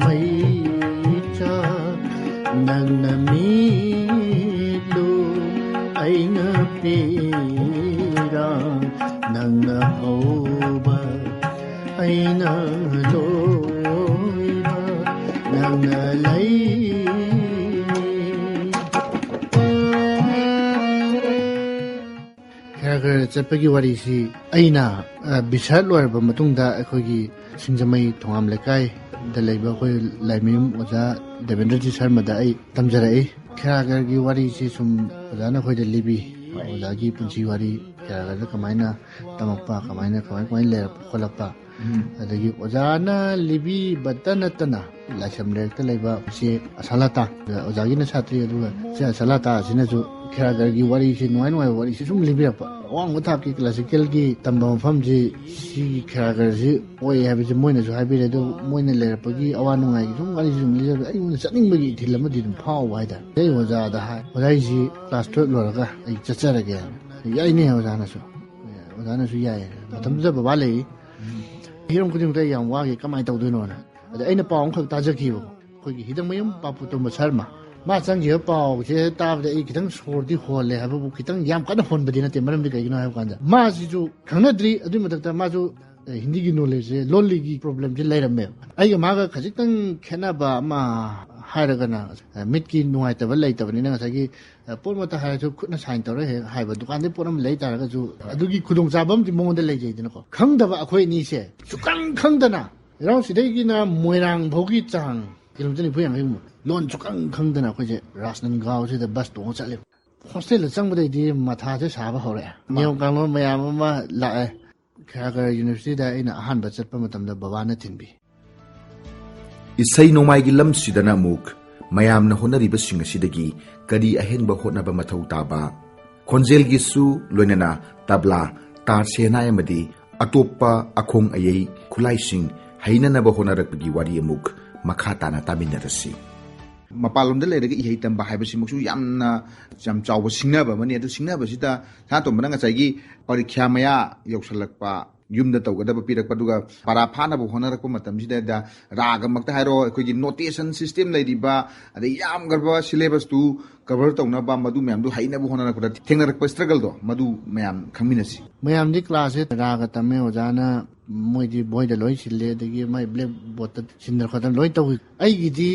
ꯃꯩꯆꯥꯛ꯫ ꯅꯪꯅ ꯃꯤꯠꯂꯨ, ꯑꯩꯅ ꯄꯤꯔꯥꯡ꯫ ꯅꯪꯅ ꯍꯧꯕ, ꯑꯩꯅ ꯂꯣꯏꯕ, ꯅꯪꯅ ꯂꯩꯅꯤ꯫ ꯈꯔ ꯈꯔ ꯆꯠꯄꯒꯤ ꯋꯥꯔꯤꯁꯤ ꯑꯩꯅ, ꯑ, ꯕꯤꯁꯥꯠ ꯂꯣꯏꯔꯕ ꯃꯇꯨꯡꯗ ꯑꯩꯈꯣꯏꯒꯤ ꯁꯤꯡꯖꯃꯩ ꯊꯣꯉꯥꯝ ꯂꯩꯀꯥꯏꯗ ꯂꯩꯕ ꯑꯩꯈꯣꯏ ꯂꯥꯏꯃꯌꯨꯝ ꯑꯣꯖꯥ ꯗꯦꯕꯦꯟꯗ꯭ꯔꯖꯤꯠ ꯁꯔꯃꯗ ꯑꯩ ꯇꯝꯖꯔꯛꯏ꯫ ꯈꯦꯔꯥꯒꯔꯒꯤ ꯋꯥꯔꯤꯁꯤ ꯁꯨꯝ ꯑꯣꯖꯥꯅ ꯑꯩꯈꯣꯏꯗ ꯂꯤꯕꯤ꯫ ꯑꯣꯖꯥꯒꯤ ꯄꯨꯟꯁꯤ ꯋꯥꯔꯤ, ꯈꯦꯔꯥꯒꯔꯗ ꯀꯃꯥꯏꯅ ꯇꯝꯃꯛꯄ, ꯀꯃꯥꯏꯅ, ꯀꯃꯥꯏ, ꯀꯃꯥꯏꯅ ꯂꯩꯔꯛꯄ ꯈꯣꯠꯂꯛꯄ꯫ ꯎꯝ꯫ ꯑꯗꯒꯤ ꯑꯣꯖꯥꯅ ꯂꯤꯕꯤꯕꯇ ꯅꯠꯇꯅ ꯂꯥꯏꯁ꯭ꯔꯝ ꯂꯩꯔꯛꯇ ꯂꯩꯕ ꯆꯦ ꯑꯁꯥꯂꯥꯇꯥ, ꯑꯣꯖꯥꯒꯤꯅ ꯁꯥꯇ꯭ꯔꯤ, ꯑꯗꯨꯒ ꯆꯦ ꯑꯁꯥꯂꯥꯇꯥ ꯑꯁꯤꯅꯁꯨ ꯈꯦꯔꯥꯒꯔꯒꯤ ꯋꯥꯔꯤꯁꯤ, ꯅꯨꯡꯉꯥꯏ ꯅꯨꯡꯉꯥꯏꯕ ꯋꯥꯔꯤꯁꯤ ꯁꯨꯝ ꯂꯤꯕꯤꯔꯛꯄ꯫ ꯑꯋꯥꯡꯕ ꯊꯥꯛꯀꯤ classical ꯒꯤ ꯇꯝꯕ ꯃꯐꯝꯁꯤ ꯁꯤꯒꯤ ꯈꯦꯔꯥꯒꯔꯁꯤ ꯑꯣꯏ ꯍꯥꯏꯕꯁꯤ ꯃꯣꯏꯅꯁꯨ ꯍꯥꯏꯕꯤꯔꯦ꯫ ꯑꯗꯨ ꯃꯣꯏꯅ ꯂꯩꯔꯛꯄꯒꯤ ꯑꯋꯥ ꯅꯨꯡꯉꯥꯏꯒꯤ ꯁꯨꯝ ꯋꯥꯔꯤꯁꯤ ꯁꯨꯝ ꯂꯤꯖꯕꯗ ꯑꯩꯉꯣꯟꯗ ꯆꯠꯅꯤꯡꯕꯒꯤ ꯏꯊꯤꯜ ꯑꯃꯗꯤ ꯑꯗꯨꯝ ꯐꯥꯎꯕ ꯍꯥꯏꯇꯥꯔꯦ꯫ ꯑꯩ ꯑꯣꯖꯥꯗ ꯍꯥꯏ, "ꯑꯣꯖꯥ, ꯑꯩꯁꯤ class twelve ꯂꯣꯏꯔꯒ ꯑꯩ ꯆꯠꯆꯔꯒꯦ" ꯍꯥꯏꯅ꯫ "ꯌꯥꯏꯅꯦ ꯑꯣꯖꯥꯅꯁꯨ"꯫ ꯑꯣꯖꯥꯅꯁꯨ ꯌꯥꯏ꯫ ꯃꯇꯝꯗꯨꯗ ꯕꯕꯥ ꯂꯩ꯫ ꯍꯤꯔꯝ ꯈꯨꯗꯤꯡꯃꯛꯇ ꯑꯩ ꯌꯥꯝ ꯋꯥꯈꯤ, ꯀꯃꯥꯏꯅ ꯇꯧꯗꯣꯏꯅꯣꯅ꯫ ꯑꯗ ꯑꯩꯅ ꯄꯥꯎ ꯑꯃꯈꯛ ꯇꯥꯖꯈꯤꯕꯀꯣ, ꯑꯩꯈꯣꯏꯒꯤ ꯍꯤꯗꯪꯃꯌꯨꯝ ꯄꯥꯄꯨ ꯇꯣꯝꯕ ꯁꯔꯃ, ꯃꯥ ꯆꯪꯈꯤꯕ ꯄꯥꯎꯁꯦ ꯇꯥꯕꯗ ꯑꯩ ꯈꯤꯇꯪ ꯁꯣꯔꯗꯤ ꯍꯣꯜꯂꯦ ꯍꯥꯏꯕꯕꯨ, ꯈꯤꯇꯪ ꯌꯥꯝ ꯀꯟꯅ ꯍꯣꯟꯕꯗꯤ ꯅꯠꯇꯦ꯫ ꯃꯔꯝꯗꯤ ꯀꯩꯒꯤꯅꯣ ꯍꯥꯏꯕ ꯀꯥꯟꯗ ꯃꯥꯁꯤꯁꯨ ꯈꯪꯅꯗ꯭ꯔꯤ, ꯑꯗꯨꯒꯤ ꯃꯊꯛꯇ ꯃꯥꯁꯨ, ꯑꯦ, ꯍꯤꯟꯗꯤꯒꯤ ꯅꯣꯂꯦꯖꯁꯦ, ꯂꯣꯜꯂꯤꯒꯤ ꯄ꯭ꯔꯣꯕ꯭ꯂꯦꯝꯁꯦ ꯂꯩꯔꯝꯃꯦꯕ꯫ ꯑꯩꯒ ꯃꯥꯒ ꯈꯖꯤꯛꯇꯪ ꯈꯦꯠꯅꯕ ꯑꯃ ꯍꯥꯏꯔꯒꯅ, ꯑꯦ, ꯃꯤꯠꯀꯤ ꯅꯨꯡꯉꯥꯏꯇꯕ ꯂꯩꯇꯕꯅꯤꯅ ꯉꯁꯥꯏꯒꯤ, ꯑꯦ, ꯄꯣꯠꯃꯛꯇ ꯍꯥꯏꯔꯁꯨ ꯈꯨꯠꯅ ꯁꯥꯏꯟ ꯇꯧꯔ ꯍꯦꯛ ꯍꯥꯏꯕ, ꯗꯨꯀꯥꯟꯗꯩ ꯄꯣꯠ ꯑꯃ ꯂꯩ ꯇꯥꯔꯒꯁꯨ ꯑꯗꯨꯒꯤ ꯈꯨꯗꯣꯡꯆꯥꯕ ꯑꯃꯗꯤ ꯃꯉꯣꯟꯗ ꯂꯩꯖꯩꯗꯅꯀꯣ꯫ ꯈꯪꯗꯕ ꯑꯩꯈꯣꯏ ꯑꯅꯤꯁꯦ ꯁꯨꯈꯪ ꯈꯪꯗꯅ, ꯏꯔꯥꯎ ꯁꯤꯗꯒꯤꯅ ꯃꯣꯏꯔꯥꯡ ꯐꯥꯎꯒꯤ ꯆꯥꯡ ꯀꯤꯂꯣꯃꯤꯇꯔ ꯅꯤꯐꯨ ꯌꯥꯡꯈꯩꯒꯨꯝꯕ, ꯂꯣꯟ ꯁꯨꯈꯪ ꯈꯪꯗꯅ ꯑꯩꯈꯣꯏꯁꯦ ꯔꯥꯖꯅꯟꯒꯥꯎꯁꯤꯗ ꯕꯁ ꯇꯣꯡꯉ ꯆꯠꯂꯦꯕ꯫ ꯍꯣꯁꯇꯦꯜꯗ ꯆꯪꯕꯗꯩꯗꯤ ꯃꯊꯥꯁꯦ ꯁꯥꯕ ꯍꯧꯔꯛꯑꯦ꯫ ꯅꯤꯌꯣꯝ ꯀꯥꯡꯂꯣꯟ ꯃꯌꯥꯝ ꯑꯃ ꯂꯥꯛꯑꯦ꯫ ꯈꯦꯔꯒꯔ ꯌꯨꯅꯤꯚꯔꯁꯤꯇꯤꯗ ꯑꯩꯅ ꯑꯍꯥꯟꯕ ꯆꯠꯄ ꯃꯇꯝꯗ ꯕꯕꯥꯅ ꯊꯤꯟꯕꯤ꯫ ꯏꯁꯩ ꯅꯣꯡꯃꯥꯏꯒꯤ ꯂꯝꯁꯤꯗꯅ ꯑꯃꯨꯛ ꯃꯌꯥꯝꯅ ꯍꯣꯠꯅꯔꯤꯕꯁꯤꯡ ꯑꯁꯤꯗꯒꯤ ꯀꯔꯤ ꯑꯍꯦꯟꯕ ꯍꯣꯠꯅꯕ ꯃꯊꯧ ꯇꯥꯕ, ꯈꯣꯟꯖꯦꯜꯒꯤꯁꯨ ꯂꯣꯏꯅꯅ ꯇꯕ꯭ꯂꯥ, ꯇꯥꯔ ꯁꯦꯍꯅꯥꯏ ꯑꯃꯗꯤ ꯑꯇꯣꯞꯄ ꯑꯈꯣꯡ ꯑꯌꯩ ꯈꯨꯠꯂꯥꯏꯁꯤꯡ ꯍꯩꯅꯅꯕ ꯍꯣꯠꯅꯔꯛꯄꯒꯤ ꯋꯥꯔꯤ ꯑꯃꯨꯛ ꯃꯈꯥ ꯇꯥꯅ ꯇꯥꯃꯤꯟꯅꯔꯁꯤ꯫ ꯃꯄꯥꯟꯂꯣꯝꯗ ꯂꯩꯔꯒ ꯏꯍꯩ ꯇꯝꯕ ꯍꯥꯏꯕꯁꯤꯃꯛꯁꯨ ꯌꯥꯝꯅ, ꯌꯥꯝ ꯆꯥꯎꯕ ꯁꯤꯡꯅꯕ ꯑꯃꯅꯤ꯫ ꯑꯗꯨ ꯁꯤꯡꯅꯕꯁꯤꯗ ꯁꯅꯥꯇꯣꯝꯕꯅ ꯉꯁꯥꯏꯒꯤ ꯄꯔꯤꯈ꯭ꯌꯥ ꯃꯌꯥ ꯌꯧꯁꯜꯂꯛꯄ, ꯌꯨꯝꯗ ꯇꯧꯒꯗꯕ ꯄꯤꯔꯛꯄ, ꯑꯗꯨꯒ ꯄꯔꯥ ꯐꯥꯅꯕ ꯍꯣꯠꯅꯔꯛꯄ ꯃꯇꯝꯁꯤꯗꯩꯗ ꯔꯥꯒꯃꯛꯇ ꯍꯥꯏꯔꯣ, ꯑꯩꯈꯣꯏꯒꯤ ꯅꯣꯇꯦꯁꯟ ꯁꯤꯁꯇꯦꯝ ꯂꯩꯔꯤꯕ, ꯑꯗꯩ ꯌꯥꯝꯈ꯭ꯔꯕ ꯁꯤꯂꯦꯕꯁꯇꯨ ꯀꯚꯔ ꯇꯧꯅꯕ, ꯃꯗꯨ ꯃꯌꯥꯝꯗꯨ ꯍꯩꯅꯕ ꯍꯣꯠꯅꯔꯛꯄꯗ ꯊꯦꯡꯅꯔꯛꯄ ꯁ꯭ꯇ꯭ꯔꯒꯜꯗꯣ, ꯃꯗꯨ ꯃꯌꯥꯝ ꯈꯪꯃꯤꯟꯅꯁꯤ꯫ ꯃꯌꯥꯝꯗꯤ ꯀ꯭ꯂꯥꯁꯁꯦ ꯔꯥꯒ ꯇꯝꯃꯦ, ꯑꯣꯖꯥꯅ ꯃꯣꯏꯗꯤ ꯕꯣꯏꯗ ꯂꯣꯏ ꯁꯤꯜꯂꯦ, ꯑꯗꯒꯤ ꯃꯥꯏ ꯕ꯭ꯂꯦꯛ ꯕꯣꯔꯗꯇ ꯁꯤꯟꯗꯅ ꯈꯣꯠꯇꯅ ꯂꯣꯏ ꯇꯧꯏ꯫ ꯑꯩꯒꯤꯗꯤ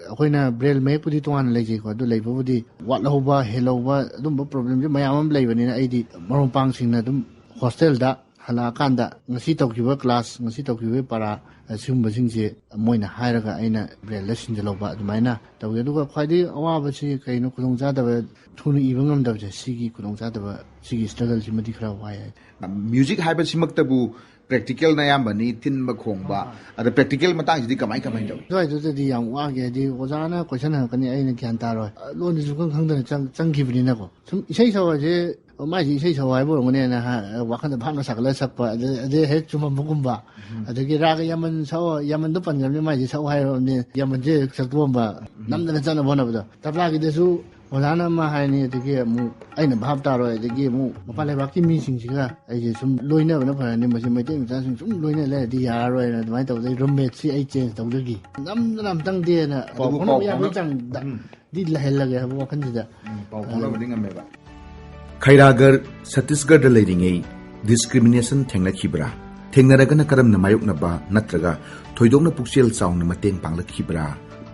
ꯑꯩꯈꯣꯏꯅ ꯕ꯭ꯔꯦꯜ ꯃꯌꯦꯛꯄꯨꯗꯤ ꯇꯣꯉꯥꯟꯅ ꯂꯩꯖꯩꯀꯣ, ꯑꯗꯨ ꯂꯩꯕꯕꯨꯗꯤ ꯋꯥꯠꯍꯧꯕ, ꯍꯦꯜꯍꯧꯕ, ꯑꯗꯨꯝꯕ ꯄ꯭ꯔꯣꯕ꯭ꯂꯦꯝꯁꯦ ꯃꯌꯥꯝ ꯑꯃ ꯂꯩꯕꯅꯤꯅ ꯑꯩꯗꯤ ꯃꯔꯨꯞ ꯃꯄꯥꯡꯁꯤꯡꯅ ꯑꯗꯨꯝ ꯍꯣꯁꯇꯦꯜꯗ ꯍꯜꯂꯛꯑꯀꯥꯟꯗ ꯉꯁꯤ ꯇꯧꯈꯤꯕ ꯀ꯭ꯂꯥꯁ, ꯉꯁꯤ ꯇꯧꯈꯤꯕ ꯄꯔꯥ, ꯑꯁꯤꯒꯨꯝꯕꯁꯤꯡꯁꯦ ꯃꯣꯏꯅ ꯍꯥꯏꯔꯒ ꯑꯩꯅ ꯕ꯭ꯔꯦꯜꯗ ꯁꯤꯟꯖꯜꯍꯧꯕ, ꯑꯗꯨꯃꯥꯏꯅ ꯇꯧꯏ꯫ ꯑꯗꯨꯒ ꯈ꯭ꯋꯥꯏꯗꯒꯤ ꯑꯋꯥꯕꯁꯤ ꯀꯩꯅꯣ, ꯈꯨꯗꯣꯡꯆꯥꯗꯕ, ꯊꯨꯅ ꯏꯕ ꯉꯝꯗꯕꯁꯦ, ꯁꯤꯒꯤ ꯈꯨꯗꯣꯡꯆꯥꯗꯕ, ꯁꯤꯒꯤ ꯁ꯭ꯇ꯭ꯔꯒꯜꯁꯤꯃꯗꯤ ꯈꯔ ꯋꯥꯏ ꯍꯥꯏ꯫ ꯃ꯭ꯌꯨꯖꯤꯛ ꯍꯥꯏꯕꯁꯤꯃꯛꯇꯕꯨ ꯄ꯭ꯔꯦꯛꯇꯤꯀꯦꯜꯅ ꯑꯌꯥꯝꯕꯅꯤ, ꯊꯤꯟꯕ ꯈꯣꯡꯕ, ꯑꯗ ꯄ꯭ꯔꯦꯛꯇꯤꯀꯦꯜ ꯃꯇꯥꯡꯁꯤꯗꯤ ꯀꯃꯥꯏ ꯀꯃꯥꯏꯅ ꯇꯧꯏ? ꯑꯗꯨꯋꯥꯏꯗꯨꯗꯗꯤ ꯌꯥꯝ ꯋꯥꯈꯤ, ꯍꯥꯏꯗꯤ ꯑꯣꯖꯥꯅ ꯀꯣꯏꯁꯟ ꯍꯪꯉꯛꯀꯅꯤ, ꯑꯩꯅ ꯒ꯭ꯌꯥꯟ ꯇꯥꯔꯣꯏ, ꯂꯣꯟꯁꯤꯁꯨ ꯈꯪ ꯈꯪꯗꯅ ꯆꯪ-, ꯆꯪꯈꯤꯕꯅꯤꯅꯀꯣ꯫ ꯁꯨꯝ ꯏꯁꯩ ꯁꯛꯑꯣ ꯍꯥꯏꯁꯦ, ꯃꯥꯏꯁꯦ ꯏꯁꯩ ꯁꯛꯑꯣ ꯍꯥꯏꯕ ꯑꯣꯏꯔꯝꯒꯅꯦꯅ ꯍꯥ-, ꯋꯥꯈꯜꯗ ꯚꯥꯞꯅ ꯁꯥꯒꯠꯂꯒ ꯁꯛꯄ, ꯑꯗꯩ, ꯑꯗꯩ ꯍꯦꯛ ꯆꯨꯝꯃꯝꯕꯒꯨꯝꯕ꯫ ꯑꯗꯒꯤ ꯔꯥꯒ ꯌꯥꯃꯟ ꯁꯛꯑꯣ, ꯌꯥꯃꯟꯗꯣ ꯄꯟꯈ꯭ꯔꯕꯅꯤ, ꯃꯥꯏꯁꯦ ꯁꯛꯑꯣ ꯍꯥꯏꯔꯕꯅꯤ, ꯌꯥꯃꯟꯁꯦ ꯍꯦꯛ ꯁꯛꯇꯣꯛꯑꯝꯕ, ꯅꯝꯗꯅ ꯆꯠꯅꯕ ꯍꯣꯠꯅꯕꯗꯣ꯫ ꯇꯕ꯭ꯂꯥꯒꯤꯗꯁꯨ ꯑꯣꯖꯥꯅ ꯑꯃ ꯍꯥꯏꯅꯤ, ꯑꯗꯒꯤ ꯑꯃꯨꯛ ꯑꯩꯅ ꯚꯥꯞ ꯇꯥꯔꯣꯏ, ꯑꯗꯒꯤ ꯑꯃꯨꯛ ꯃꯄꯥꯟ ꯂꯩꯕꯥꯛꯀꯤ ꯃꯤꯁꯤꯡꯁꯤꯒ ꯑꯩꯁꯦ ꯁꯨꯝ ꯂꯣꯏꯅꯕꯅ ꯐꯔꯅꯤ, ꯃꯁꯤ ꯃꯩꯇꯩ ꯃꯆꯥꯁꯤꯡ ꯁꯨꯝ ꯂꯣꯏꯅ ꯂꯩꯔꯗꯤ ꯌꯥꯔꯔꯣꯏꯅ ꯑꯗꯨꯃꯥꯏꯅ ꯇꯧꯗꯩ ꯔꯨꯝꯃꯦꯠꯁꯤ ꯑꯩ ꯆꯦꯟꯖ ꯇꯧꯖꯈꯤ꯫ ꯅꯝꯗꯅ ꯑꯝꯇꯪꯗꯤꯅ ꯄꯥꯎ ꯑꯗꯨꯕꯨ ꯐꯥꯎꯅꯕ ꯄꯥꯎ ꯌꯥꯕꯒꯤ ꯐꯥꯎꯅ- ꯆꯥꯡꯗ ꯎꯝ꯫ ꯗꯤ ꯂꯩꯍꯜꯂꯒꯦ ꯍꯥꯏꯕ ꯋꯥꯈꯜꯁꯤꯗ꯫ ꯎꯝ, ꯄꯥꯎ ꯐꯥꯎꯅꯕꯗꯤ ꯉꯝꯃꯦꯕ꯫ ꯈꯩꯔꯥꯒꯔ, ꯁꯠꯇꯤꯁꯒꯔꯗ ꯂꯩꯔꯤꯉꯩ ꯗꯤꯁꯀ꯭ꯔꯤꯃꯤꯅꯦꯁꯟ ꯊꯦꯡꯅꯈꯤꯕ꯭ꯔꯥ? ꯊꯦꯡꯅꯔꯒꯅ ꯀꯔꯝꯅ ꯃꯥꯌꯣꯛꯅꯕ ꯅꯠꯇ꯭ꯔꯒ ꯊꯣꯏꯗꯣꯛꯅ ꯄꯨꯛꯆꯦꯜ ꯆꯥꯎꯅ ꯃꯇꯦꯡ ꯄꯥꯡꯂꯛꯈꯤꯕ꯭ꯔꯥ?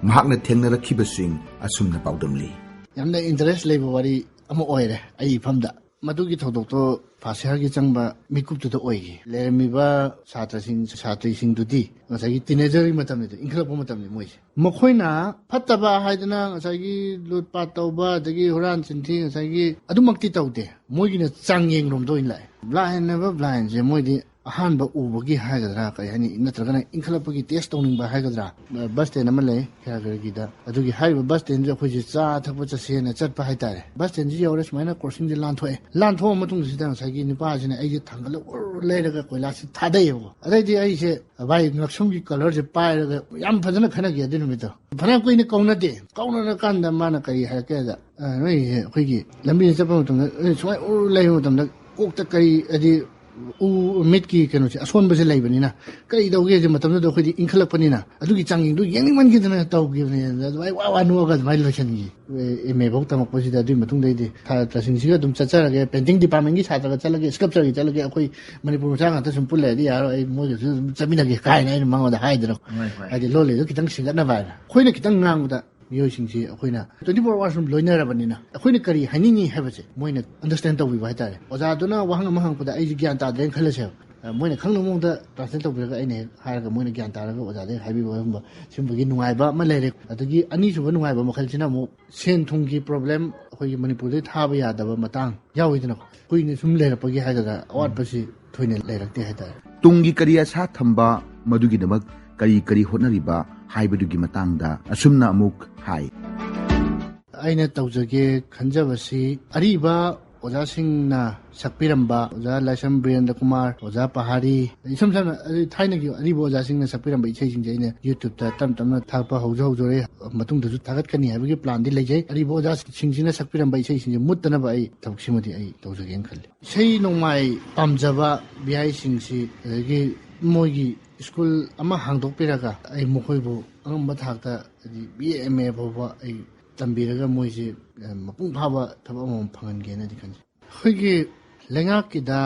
ꯃꯍꯥꯛꯅ ꯊꯦꯡꯅꯔꯛꯈꯤꯕꯁꯤꯡ ꯑꯁꯨꯝꯅ ꯄꯥꯎꯗꯝꯂꯤ꯫ ꯌꯥꯝꯅ ꯏꯟꯇꯔꯦꯁ ꯂꯩꯕ ꯋꯥꯔꯤ ꯑꯃ ꯑꯣꯏꯔꯦ ꯑꯩ ꯏꯐꯝꯗ꯫ ꯃꯗꯨꯒꯤ ꯊꯧꯗꯣꯛꯇꯣ ꯐꯥꯁ ꯌꯥꯔꯒꯤ ꯆꯪꯕ ꯃꯤꯀꯨꯞꯇꯨꯗ ꯑꯣꯏꯈꯤ꯫ ꯂꯩꯔꯝꯃꯤꯕ ꯁꯥꯇ꯭ꯔꯁꯤꯡ, ꯁꯥꯇ꯭ꯔꯤꯁꯤꯡꯗꯨꯗꯤ ꯉꯁꯥꯏꯒꯤ ꯇꯤꯅꯦꯖꯔꯒꯤ ꯃꯇꯝꯅꯤꯗꯣ, ꯏꯟꯈꯠꯂꯛꯄ ꯃꯇꯝꯅꯤ ꯃꯣꯏꯁꯦ꯫ ꯃꯈꯣꯏꯅ ꯐꯠꯇꯕ ꯍꯥꯏꯗꯅ ꯉꯁꯥꯏꯒꯤ ꯂꯨꯠ ꯄꯥꯠ ꯇꯧꯕ, ꯑꯗꯒꯤ ꯍꯨꯔꯥꯟ ꯆꯤꯟꯊꯤ, ꯉꯁꯥꯏꯒꯤ ꯑꯗꯨꯃꯛꯇꯤ ꯇꯧꯗꯦ꯫ ꯃꯣꯏꯒꯤꯅ ꯆꯥꯡꯌꯦꯡꯂꯣꯝꯗ ꯑꯣꯏꯅ ꯂꯥꯛꯑꯦ꯫ ꯕ꯭ꯂꯥꯏꯟ ꯍꯥꯏꯕ ꯕ꯭ꯂꯥꯏꯟꯁꯦ ꯃꯣꯏꯗꯤ ꯑꯍꯥꯟꯕ ꯎꯕꯒꯤ ꯍꯥꯏꯒꯗ꯭ꯔꯥ, ꯀꯩ ꯍꯥꯏꯅꯤ, ꯅꯠꯇ꯭ꯔꯒꯅ ꯏꯟꯈꯠꯂꯛꯄꯒꯤ ꯇꯦꯁ ꯇꯧꯅꯤꯡꯕ ꯍꯥꯏꯒꯗ꯭ꯔꯥ, ꯕꯁ ꯁ꯭ꯇꯦꯟ ꯑꯃ ꯂꯩ ꯈꯦꯔꯒꯔꯒꯤꯗ, ꯑꯗꯨꯒꯤ ꯍꯥꯏꯔꯤꯕ ꯕꯁ ꯁ꯭ꯇꯦꯟꯁꯦ ꯑꯩꯈꯣꯏꯁꯦ ꯆꯥ ꯊꯛꯄ ꯆꯠꯁꯦꯅ ꯆꯠꯄ ꯍꯥꯏꯇꯥꯔꯦ꯫ ꯕꯁ ꯁ꯭ꯇꯦꯟꯁꯤ ꯌꯧꯔꯦ, ꯁꯨꯃꯥꯏꯅ ꯀ꯭ꯔꯣꯁꯤꯡꯁꯦ ꯂꯥꯟꯊꯣꯛꯑꯦ꯫ ꯂꯥꯟꯊꯣꯛꯑ ꯃꯇꯨꯡꯁꯤꯗ ꯉꯁꯥꯏꯒꯤ ꯅꯨꯄꯥꯁꯤꯅ ꯑꯩꯁꯦ ꯊꯥꯡꯒꯠꯂ ꯎꯔ ꯂꯩꯔꯒ ꯀꯣꯏꯂꯥꯁꯁꯤ ꯊꯥꯗꯩꯌꯦꯕꯀꯣ꯫ ꯑꯗꯩꯗꯤ ꯑꯩꯁꯦ ꯚꯥꯏ ꯉꯛꯁꯝꯒꯤ ꯀꯂꯔꯁꯦ ꯄꯥꯏꯔꯒ ꯌꯥꯝ ꯐꯖꯅ ꯈꯟꯅꯈꯤ ꯑꯗꯨ ꯅꯨꯃꯤꯠꯇꯣ꯫ ꯐꯅꯌꯥꯝ ꯀꯨꯏꯅ ꯀꯧꯅꯗꯦ꯫ ꯀꯧꯅꯔꯀꯥꯟꯗ ꯃꯥꯅ ꯀꯔꯤ ꯍꯥꯏꯔꯛꯀꯦꯗ, ꯑ, ꯅꯣꯏꯁꯦ ꯑꯩꯈꯣꯏꯒꯤ ꯂꯝꯕꯤꯗ ꯆꯠꯄ ꯃꯇꯝꯗ, ꯑ, ꯁꯨꯃꯥꯏꯅ ꯎꯔ ꯂꯩꯕ ꯃꯇꯝꯗ ꯀꯣꯛꯇ ꯀꯔꯤ, ꯍꯥꯏꯗꯤ ꯎ ꯃꯤꯠꯀꯤ ꯀꯩꯅꯣꯁꯦ ꯑꯁꯣꯟꯕꯁꯦ ꯂꯩꯕꯅꯤꯅ ꯀꯔꯤ ꯇꯧꯒꯦꯁꯦ ꯃꯇꯝꯗꯨꯗ ꯑꯩꯈꯣꯏꯗꯤ ꯏꯟꯈꯠꯂꯛꯄꯅꯤꯅ ꯑꯗꯨꯒꯤ ꯆꯥꯡꯌꯦꯡꯗꯣ ꯌꯦꯡꯅꯤꯡꯃꯟꯈꯤꯗꯅ ꯇꯧꯈꯤꯕꯅꯦ꯫ ꯑꯗꯨꯃꯥꯏꯅ ꯋꯥ ꯋꯥ ꯅꯣꯛꯑꯒ ꯑꯗꯨꯃꯥꯏꯅ ꯂꯣꯏꯁꯤꯟꯈꯤ꯫ ꯑꯦꯝ ꯑꯦ ꯐꯥꯎ ꯇꯝꯃꯛꯄꯁꯤꯗ꯫ ꯑꯗꯨꯒꯤ ꯃꯇꯨꯡꯗꯩꯗꯤ ꯁꯥꯇ꯭ꯔꯁꯤꯡꯁꯤꯒ ꯑꯗꯨꯝ ꯆꯠꯆꯔꯒꯦ, ꯄꯦꯟꯇꯤꯡ ꯗꯤꯄꯥꯔꯠꯃꯦꯟꯒꯤ ꯁꯥꯇ꯭ꯔꯒ ꯆꯠꯂꯒꯦ, ꯁ꯭ꯀꯜꯞꯆꯔꯒꯤ ꯆꯠꯂꯒꯦ, ꯑꯩꯈꯣꯏ ꯃꯅꯤꯄꯨꯔ ꯃꯆꯥ ꯉꯥꯛꯇ ꯁꯨꯝ ꯄꯨꯜ ꯂꯩꯔꯗꯤ ꯌꯥꯔꯣꯏ, ꯑꯩ ꯃꯣꯏꯒꯁꯨ ꯑꯗꯨꯝ ꯆꯠꯃꯤꯟꯅꯒꯦ ꯀꯥꯏꯅ ꯑꯩꯅ ꯃꯉꯣꯟꯗ ꯍꯥꯏꯗꯅ꯫ ꯍꯣꯏ, ꯍꯣꯏ꯫ ꯍꯥꯏꯗꯤ ꯂꯣꯜ ꯂꯩꯗꯣ ꯈꯤꯇꯪ ꯁꯤꯡꯒꯠꯅꯕ ꯍꯥꯏꯅ ꯑꯩꯈꯣꯏꯅ ꯈꯤꯇꯪ ꯉꯥꯡꯕꯗ ꯃꯤꯑꯣꯏꯁꯤꯡꯁꯤ ꯑꯩꯈꯣꯏꯅ twenty four hours ꯁꯨꯝ ꯂꯣꯏꯅꯔꯕꯅꯤꯅ ꯑꯩꯈꯣꯏꯅ ꯀꯔꯤ ꯍꯥꯏꯅꯤꯡꯉꯤ ꯍꯥꯏꯕꯁꯦ ꯃꯣꯏꯅ ꯑꯟꯗꯔꯁꯇꯦꯟ ꯇꯧꯕꯤꯕ ꯍꯥꯏꯇꯥꯔꯦ꯫ ꯑꯣꯖꯥꯗꯨꯅ ꯋꯥꯍꯪ ꯑꯃ ꯍꯪꯉꯛꯄꯗ ꯑꯩꯁꯦ ꯒ꯭ꯌꯥꯟ ꯇꯥꯗ꯭ꯔꯦꯅ ꯈꯜꯂꯁꯦꯕ, ꯑ, ꯃꯣꯏꯅ ꯈꯪꯗꯕ ꯃꯑꯣꯡꯗ ꯇ꯭ꯔꯥꯟꯁꯂꯦꯠ ꯇꯧꯕꯤꯔꯒ ꯑꯩꯅ ꯍꯦꯛ ꯍꯥꯏꯔꯒ ꯃꯣꯏꯅ ꯒ꯭ꯌꯥꯟ ꯇꯥꯔꯒ ꯑꯣꯖꯥꯗ ꯍꯦꯛ ꯍꯥꯏꯕꯤꯕ, ꯑꯗꯨꯒꯨꯝꯕ ꯁꯤꯒꯨꯝꯕꯒꯤ ꯅꯨꯡꯉꯥꯏꯕ ꯑꯃ ꯂꯩꯔꯦ꯫ ꯑꯗꯒꯤ ꯑꯅꯤꯁꯨꯕ ꯅꯨꯡꯉꯥꯏꯕ ꯃꯈꯜꯁꯤꯅ ꯑꯃꯨꯛ ꯁꯦꯟ ꯊꯨꯝꯒꯤ ꯄ꯭ꯔꯣꯕ꯭ꯂꯦꯝ, ꯑꯩꯈꯣꯏꯒꯤ ꯃꯅꯤꯄꯨꯔꯗꯩ ꯊꯥꯕ ꯌꯥꯗꯕ ꯃꯇꯥꯡ ꯌꯥꯎꯋꯤꯗꯅꯀꯣ꯫ ꯀꯨꯏꯅ ꯁꯨꯝ ꯂꯩꯔꯛꯄꯒꯤ ꯍꯥꯏꯒꯗ꯭ꯔꯥ, ꯑꯋꯥꯠꯄꯁꯤ ꯊꯣꯏꯅ ꯂꯩꯔꯛꯇꯦ ꯍꯥꯏꯇꯥꯔꯦ꯫ ꯇꯨꯡꯒꯤ ꯀꯔꯤ ꯑꯁꯥ ꯊꯝꯕ, ꯃꯗꯨꯒꯤꯗꯃꯛ ꯀꯔꯤ ꯀꯔꯤ ꯍꯣꯠꯅꯔꯤꯕ ꯍꯥꯏꯕꯗꯨꯒꯤ ꯃꯇꯥꯡꯗ ꯑꯁꯨꯝꯅ ꯑꯃꯨꯛ ꯍꯥꯏ꯫ ꯑꯩꯅ ꯇꯧꯖꯒꯦ ꯈꯟꯖꯕꯁꯤ ꯑꯔꯤꯕ ꯑꯣꯖꯥꯁꯤꯡꯅ ꯁꯛꯄꯤꯔꯝꯕ ꯑꯣꯖꯥ ꯂꯥꯏꯁ꯭ꯔꯝ ꯕꯤꯔꯦꯟꯗ꯭ꯔ ꯀꯨꯃꯥꯔ, ꯑꯣꯖꯥ ꯄꯍꯥꯔꯤ, ꯏꯁꯝ ꯁꯝꯅ ꯑꯗꯨ ꯊꯥꯏꯅꯒꯤ ꯑꯔꯤꯕ ꯑꯣꯖꯥꯁꯤꯡꯅ ꯁꯛꯄꯤꯔꯝꯕ ꯏꯁꯩꯁꯤꯡꯁꯦ ꯑꯩꯅ YouTube-ꯇ ꯇꯞ ꯇꯞꯅ ꯊꯥꯒꯠꯄ ꯍꯧꯖ ꯍꯧꯖꯔꯦ꯫ ꯃꯇꯨꯡꯗꯁꯨ ꯊꯥꯒꯠꯀꯅꯤ ꯍꯥꯏꯕꯒꯤ plan-ꯗꯤ ꯂꯩꯖꯩ꯫ ꯑꯔꯤꯕ ꯑꯣꯖꯥꯁꯤꯡꯁꯤꯅ ꯁꯛꯄꯤꯔꯝꯕ ꯏꯁꯩꯁꯤꯡꯁꯦ ꯃꯨꯠꯇꯅꯕ ꯑꯩ ꯊꯕꯛꯁꯤꯃꯗꯤ ꯑꯩ ꯇꯧꯖꯒꯦꯅ ꯈꯜꯂꯤ꯫ ꯏꯁꯩ ꯅꯣꯡꯃꯥꯏ ꯄꯥꯝꯖꯕ ꯕꯤꯍꯥꯔꯤꯁꯤꯡꯁꯤ, ꯑꯗꯒꯤ ꯃꯣꯏꯒꯤ ꯁ꯭ꯀꯨꯜ ꯑꯃ ꯍꯥꯡꯗꯣꯛꯄꯤꯔꯒ ꯑꯩ ꯃꯈꯣꯏꯕꯨ ꯑꯉꯝꯕ ꯊꯥꯛꯇ, ꯍꯥꯏꯗꯤ, B A M A ꯐꯥꯎꯕ ꯑꯩ ꯇꯝꯕꯤꯔꯒ ꯃꯣꯏꯁꯦ, ꯑ, ꯃꯄꯨꯡ ꯐꯥꯕ ꯊꯕꯛ ꯑꯃꯃꯝ ꯐꯪꯍꯟꯒꯦꯅꯗꯤ ꯈꯟꯖꯩ꯫ ꯑꯩꯈꯣꯏꯒꯤ ꯂꯩꯉꯥꯛꯀꯤꯗ,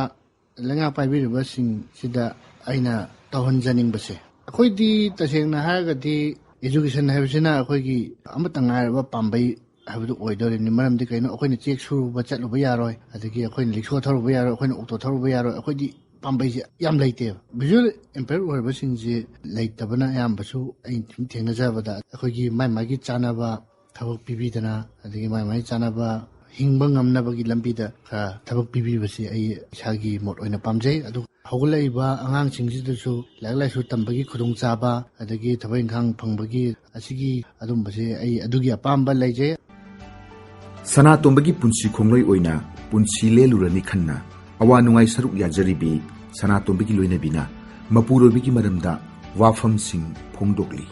ꯂꯩꯉꯥꯛ ꯄꯥꯏꯕꯤꯔꯤꯕꯁꯤꯡꯁꯤꯗ ꯑꯩꯅ ꯇꯧꯍꯟꯖꯅꯤꯡꯕꯁꯦ, ꯑꯩꯈꯣꯏꯗꯤ ꯇꯁꯦꯡꯅ ꯍꯥꯏꯔꯒꯗꯤ education ꯍꯥꯏꯕꯁꯤꯅ ꯑꯩꯈꯣꯏꯒꯤ ꯑꯃꯠꯇ ꯉꯥꯏꯔꯕ ꯄꯥꯝꯕꯩ ꯍꯥꯏꯕꯗꯨ ꯑꯣꯏꯗꯧꯔꯤꯕꯅꯤ꯫ ꯃꯔꯝꯗꯤ ꯀꯩꯅꯣ, ꯑꯩꯈꯣꯏꯅ ꯆꯦꯛ ꯁꯨꯔꯨꯕ ꯆꯠꯂꯨꯕ ꯌꯥꯔꯣꯏ, ꯑꯗꯒꯤ ꯑꯩꯈꯣꯏꯅ ꯔꯤꯛꯁꯣ ꯊꯧꯔꯨꯕ ꯌꯥꯔꯣꯏ, ꯑꯩꯈꯣꯏꯅ ꯑꯣꯇꯣ ꯊꯧꯔꯨꯕ ꯌꯥꯔꯣꯏ, ꯑꯩꯈꯣꯏꯗꯤ ꯄꯥꯝꯕꯩꯁꯦ ꯌꯥꯝ ꯂꯩꯇꯦꯕ꯫ Visual impaired ꯑꯣꯏꯔꯕꯁꯤꯡꯁꯦ ꯂꯩꯇꯕꯅ ꯑꯌꯥꯝꯕꯁꯨ ꯑꯩꯅ ꯁꯨꯝ ꯊꯦꯡꯅꯖꯕꯗ ꯑꯩꯈꯣꯏꯒꯤ ꯃꯥꯏ ꯃꯥꯏꯒꯤ ꯆꯥꯅꯕ ꯊꯕꯛ ꯄꯤꯕꯤꯗꯅ, ꯑꯗꯒꯤ ꯃꯥꯏ ꯃꯥꯏ ꯆꯥꯅꯕ ꯍꯤꯡꯕ ꯉꯝꯅꯕꯒꯤ ꯂꯝꯕꯤꯗ ꯈꯔ ꯊꯕꯛ ꯄꯤꯕꯤꯕꯁꯤ ꯑꯩ ꯏꯁꯥꯒꯤ ꯃꯣꯠ ꯑꯣꯏꯅ ꯄꯥꯝꯖꯩ꯫ ꯑꯗꯨꯒ ꯍꯧꯒꯠꯂꯛꯏꯕ ꯑꯉꯥꯡꯁꯤꯡꯁꯤꯗꯁꯨ ꯂꯥꯏꯔꯤꯛ ꯂꯥꯏꯁꯨ ꯇꯝꯕꯒꯤ ꯈꯨꯗꯣꯡꯆꯥꯕ, ꯑꯗꯒꯤ ꯊꯕꯛ ꯏꯪꯈꯥꯡ ꯐꯪꯕꯒꯤ ꯑꯁꯤꯒꯤ ꯑꯗꯨꯝꯕꯁꯦ ꯑꯩ ꯑꯗꯨꯒꯤ ꯑꯄꯥꯝꯕ ꯂꯩꯖꯩ꯫ ꯁꯅꯥꯇꯣꯝꯕꯒꯤ ꯄꯨꯟꯁꯤ ꯈꯣꯡꯂꯣꯏ ꯑꯣꯏꯅ ꯄꯨꯟꯁꯤ ꯂꯦꯜꯂꯨꯔꯅꯤ ꯈꯟꯅ ꯑꯋꯥ ꯅꯨꯡꯉꯥꯏ ꯁꯔꯨꯛ ꯌꯥꯖꯔꯤꯕꯤ ꯁꯅꯥꯇꯣꯝꯕꯒꯤ ꯂꯣꯏꯅꯕꯤꯅ ꯃꯄꯨꯔꯣꯏꯕꯒꯤ ꯃꯔꯝꯗ ꯋꯥꯐꯝꯁꯤꯡ ꯐꯣꯡꯗꯣꯛꯂꯤ꯫